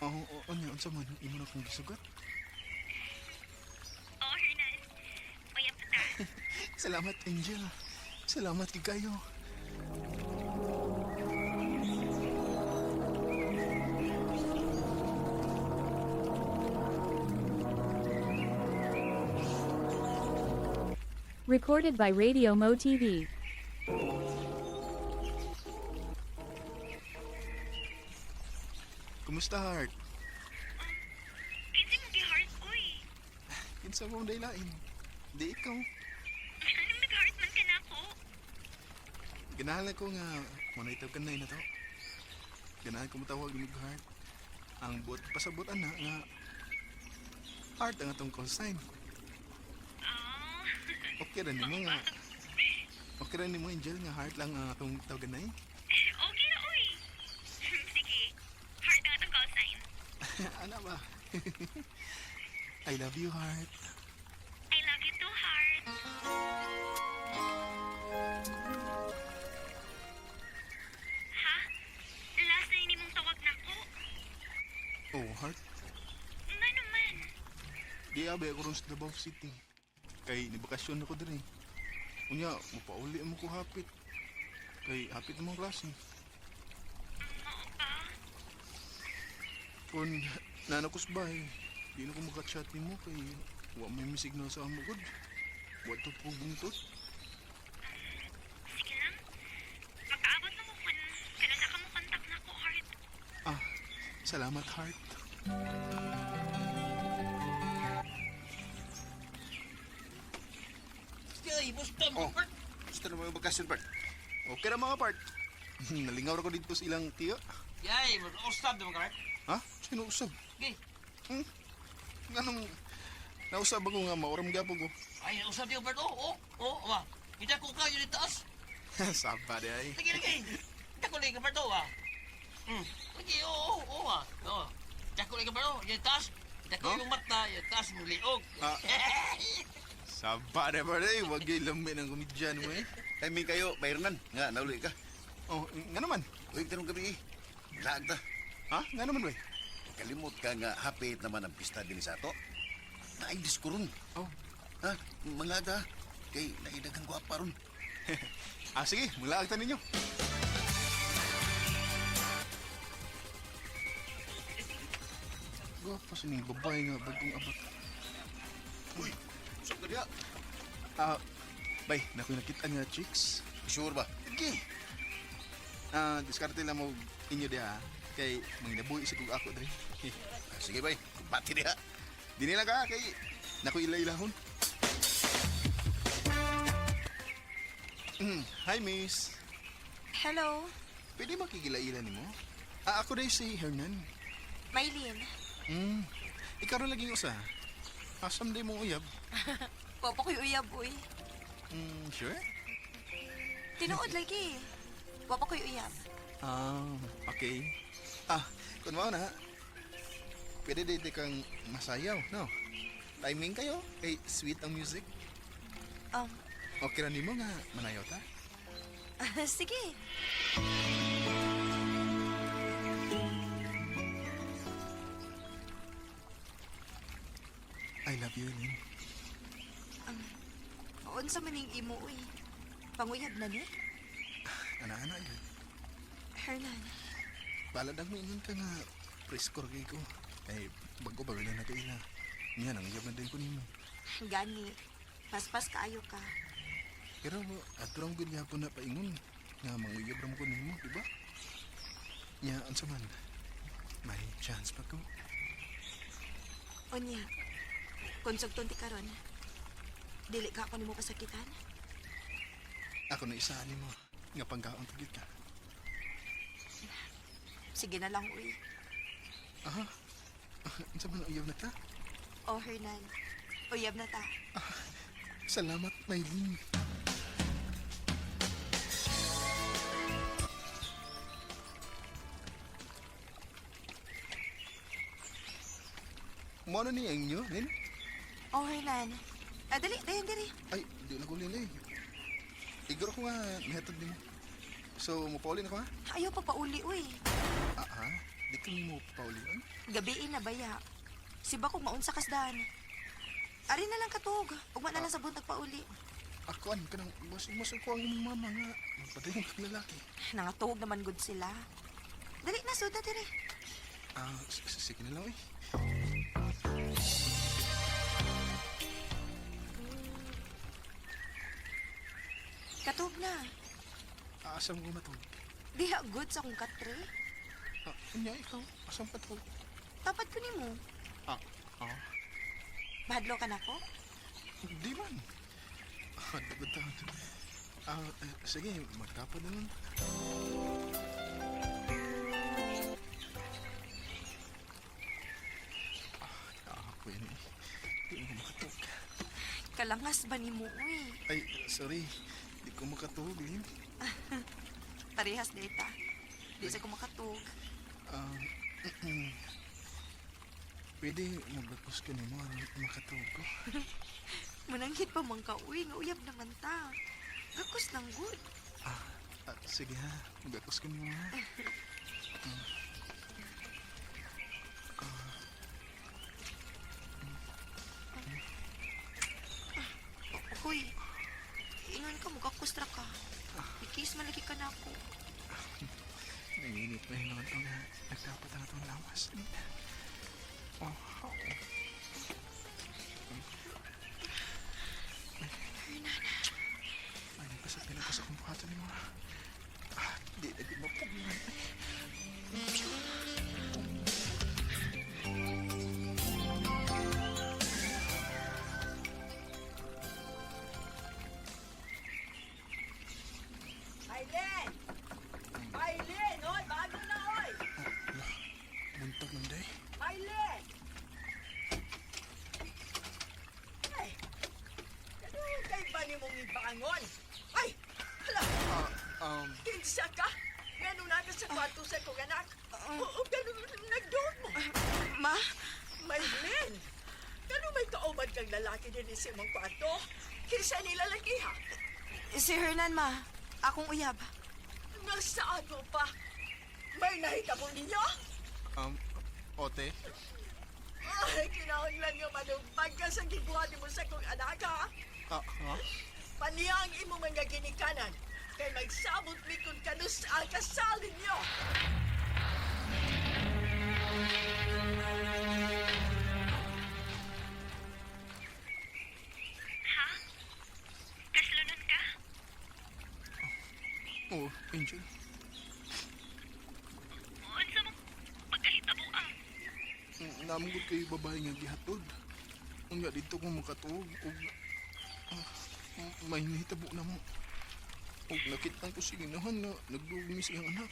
Oo, oo, ano, unsa man, imo na kong gisugat. Oo, Hernan. Uyab ta. Salamat, Angel. Salamat kay kayo. Recorded by Radio Mo TV. Kumusta, Heart? Kinsa mo gi-heart, uy? Kinsa mo daylain? Di ikaw. Anong nag-heart man ka na ako? Ganahan ko nga muna itaw kanay na to. Ganahan ko matawag ni Heart. Ang buot pasabot ana nga Heart ang atong call sign. Okay ra nimo nga. Okay ra nimo, Angel, nga Heart lang ang atong tawaganay. Okay na, uy. Sige. Heart ang atong call sign. Ana ba? I love you, Heart. I love you too, Heart. Ha? Last na ini mong tawag nako. Oh, Heart. Nga naman. Di abe ako ron sa Davao City. Kay nibakasyon ako diri. Unya, mapauli mo ko hapit. Kay hapit namang klase. Kung nanakos ba eh, di na ko makachat nimo kay wa may mi signal sa amo gud. Wa to po bungtot. Sige lang. Magkaabot na ko kung kanang ka mo contact nako, Heart. Ah, salamat, Heart. Ay, busta mo, Oh, Bert. gusto na mo yung bakasyon, Bert? Okay ra mga part. Nalingaw ra ko dito sa ilang tiyo. Yay, mag-usab naman ka, Bert. Ha? Sino usab? Okay. Hmm? Nganong nausab ako nga maoram gyapon ko. Ay, usab diyo, Bert. Oh, oh, oh, ama. Hindi ko kayo dito taas. Saba di ay. Lagi, lagi. Dako lagi ka, Bert, oh, ah. Lagi, oh, oh, oh, ah. Oh. Dako lagi ka, Bert, oh. Yung taas. Dako Huh? yung mata, yung taas mo liog. Ah. Saba di ba di? Wag yung lambi ng komedyan mo eh. Timing kayo, Bayernan. Nga, nauli ka. Oh, nga naman. Uy, tanong gabi eh. Laag ta. Ha? Nga naman, wey. Kalimot ka nga, hapit naman ang pista din sa ato. Naidis ko ron. Oh. Ha? Manglaag ta. Kay, naidagang gwapa ron. Ah, sige. Mulaag ta ninyo. Gwapa sa ning babae nga bagong abot. Uy, usap ka diha. Ah, bay, nakoy nakita nga chicks. Sure ba? Sige. Ah, diskarte lang mo inyo diha. Kay manginabuhi sa kog ako diri. Ah, sige, bay. Bati diha. Dini lang ka kay nakoy ila-ilahon. Hi, miss. Hello, Pwede makikila-ila nimo? Ah, ako dai si Hernan. Maylin. Ikaw rin laging usa. Asam day mong uyab. Wa pa ko'y uyab, uy. Sure? Tinuod lagi. Wa pa ko'y uyab. Ah, okay. Ah, kung mao na, pwede dito kang masayaw, no? Timing kayo, kay sweet ang music. Okay ra nimo nga manayaw ta? Sige. I love you, Lynn. Unsa man ning imo, uy. Panguyab na ni? Ana-ana yun. Hernan, Balad ang maingon ka nga, preskor kay ko. Kay bago pa wala na kaila. Niya, nang uyab na din ko nimo. gani. Paspas kaayo ka. Pero ato lang gud gyapon na paingon nga manguyab ra mo ko nimo, di ba? Nya, unsa man? May chance pa ko. Unya, kung sugton ti karon, dili ka ako nimo pasakitan. Ako na isa nimo nga panggaon pagid ka. Sige na lang, uy. Aha. Unsa man uyab na ta? Oh, Hernan, uyab na ta. Salamat, Maylene. Mo na ni ang inyo, Lin? Oh, Hernan. Ah, dali, dayon diri. Ay, di na ko Lin eh. Igor ko nga, nahatod nimo. So, mupauli na ko ha? Ayaw pagpauli, uy. Ah, ha? Di ka mo pauli. Ano? Gabiin na baya. Siba kong maunsa kasdan. Ari na lang katog. Ugma na lang sa buntag pauli. Ako, ano ka nang, mas ko ang imong mama nga. Magpadayon kag lalaki. Nangatuog naman gud sila. Dali na, suda diri. Ah, sige na lang eh. Katog na. Ah, asam ko matog. Diha good sa akong katre. Ah, unya ikaw, asam ka to? Tapat ko nimo. Ah, ah. Mahadlo ka na ko? Di man. Ah, dapat taon. Ah, eh, sige, magtapad na lang. Ah, ako yan eh. Di mo makatog. Kalangas ba nimo, uy? Ay, sorry. Di ko makatog, Lin. Parehas data. Di sa ko makatug. Ah, pwede magbakos ka nimo aron makatog ko. Mananghit pa man ka, uy. Nga uyab naman ta. Gakos lang good. Ah, sige ha. Magbakos ka nimo ha. Hoy, ingon ka, mugakos ra ka. Ikis malaki ka na ako. Nanginit na yun naman nga. Nagdapat na itong lawas. Lin. Oh, oh. Ay, nagpasat ka sa akong buhatan ni mo. Ah, di na di mapugnan. Maylin! Maylin! Oy, bago na, oy! Buntag man day. Maylin! Ay, ano kay ba ni mong ibangon? Ay, hala! Um, Kinsa ka? Ngano na ka sa kwarto sa kong anak? Oo, ganun nagdoon mo. Ma? Maylin! Gano'n may kauban kang lalaki din sa imong kwarto? Kinsa nila lagi ha? Si Hernan, ma. Akong uyab. Nasaan mo pa? May nahitabo ninyo? um, ote? Ay, kinahanglan nga manumpag ka sa giguan mo sa kong anak, ha? Ah, ha? Paniyang imo mga ginikanan, kay magsabot mi kung kanus ang kasal ninyo. Ha? Kaslonon ka? Oh, Angel. Unsa mo pagkahitabo ah? Namugod kay babae nga gihatod. Unya dito ko makatuog og ah, may nahitabo na mo. Og nakita ko si ginahan nga nagduog mi sa iyang anak.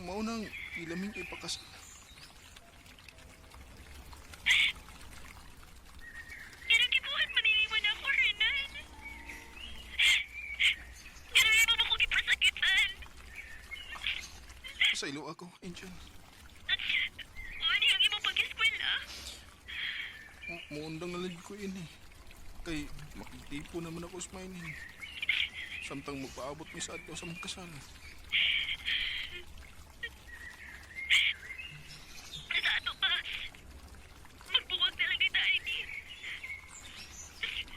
Mao nang ilaming ipakasal. Pero gibuhat man nimo na ako, Hernan. Pero imo mo ko gipasakitan. Sa ilo ako, Angel. Ano yung imo pag-eskwela? Muundang na lang ko ini. Kay makigtipo naman ako sa mining. Samtang magpaabot mi sa adlaw sa mong kasal. Sa ato pa. Magbuwag na lang kita, ini.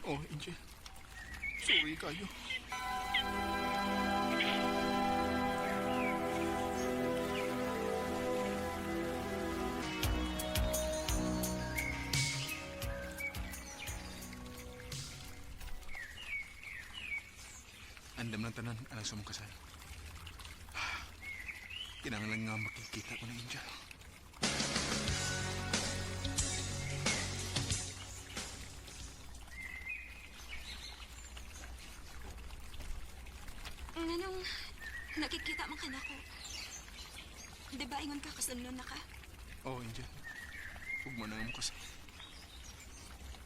Oh, Angel. Sorry kayo. Andam ng tanan, alang sa mong kasal. Kinahanglan nga makikita ko na Angel. Nganong nakikita man ka na ako. Di ba ingon ka kasunod na ka? Oh, Angel. Huwag mo na ang kasal.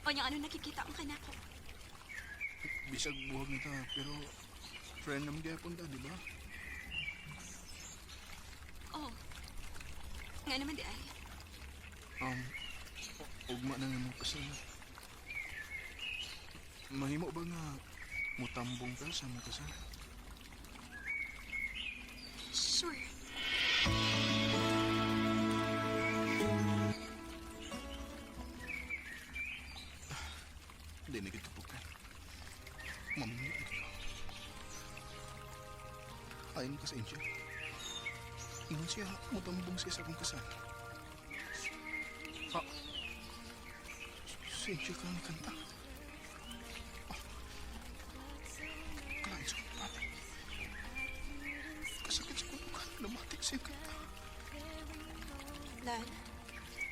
O niya ano nakikita man ka na ako? Bisag buhag nita, pero friend naman gyapon ta, di ba? Oh. Nga naman di ay. Ugma na nga mo kasal. Mahimo ba nga mutambong ka sa mo kasal? Sure. Hindi na kita pukan. Maminyo na ko. Ayon ka sa Angel. Ingon siya, mutambong siya sa akong kasal. Ah, si Angel ka ni kanta. Ah, kalain sa akong pati. Kasakit sa kulukan, namatik siya kanta. Nan,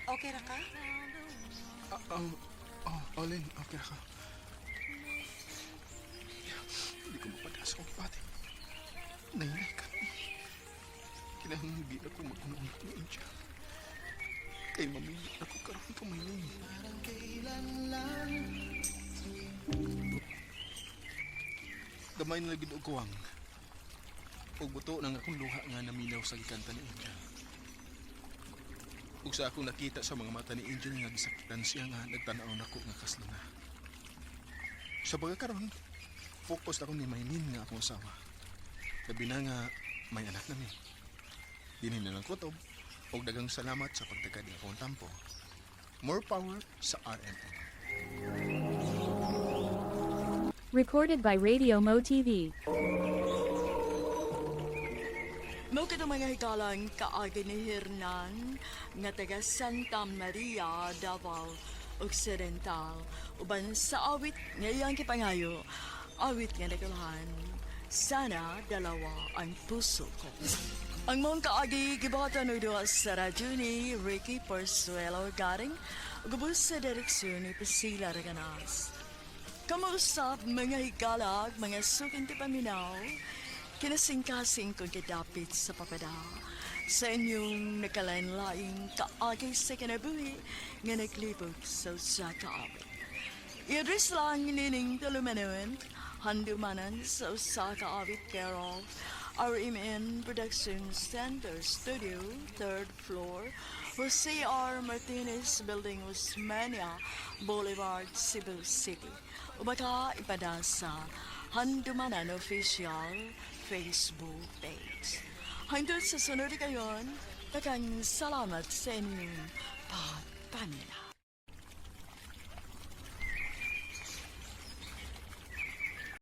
okay ra ka? Ah, oh, Olin, okay ra ka. Hindi ko mapadas akong pati. Nainay ka. Kinahanglan di ako mag-unong ni Angel. Kay mamili ako karon ka maylin. Gamay na lagi og kuwang. Ug buto ng akong luha nga naminaw sa gikanta ni Angel. Ug sa akong nakita sa mga mata ni Angel nga gisakitan siya nga nagtan-aw nako nga kaslo na. Sa pagkakaroon, focus ako ni Maylin nga akong asawa. Labi na nga may anak na mi. Dinhi na lang kutob ug daghang salamat sa pagtagad ng akong tampo. More power sa RMN. Recorded by Radio Mo TV. Mao kadto mga hikalang kaagi ni Hernan nga taga Santa Maria, Davao Occidental, uban sa awit nga iyang gipangayo, awit nga nagulahan, "Sana Dalawa ang Puso Ko." Ang mong kaagi gibuhatan og duha sa radyo ni Ricky Porsuelo Garing, gubos sa direksyon ni Priscilla Reganas. Kamusta, mga higalag, mga suking paminaw, kinasingkasing kong gidapit sa papada sa inyong nakalain-laing kaagi sa kinabuhi nga naglibog sa usa ka awit. I-address lang nining tulumanon, Handumanan sa usa ka awit, care of RMN Production Center Studio, third floor, Jose R. Martinez Building, Osmeña Boulevard, Cebu City. O baka ipada sa Handumanan Official Facebook page. Hangtod sa sunod kayon, daghang salamat sa inyong pagpaminaw.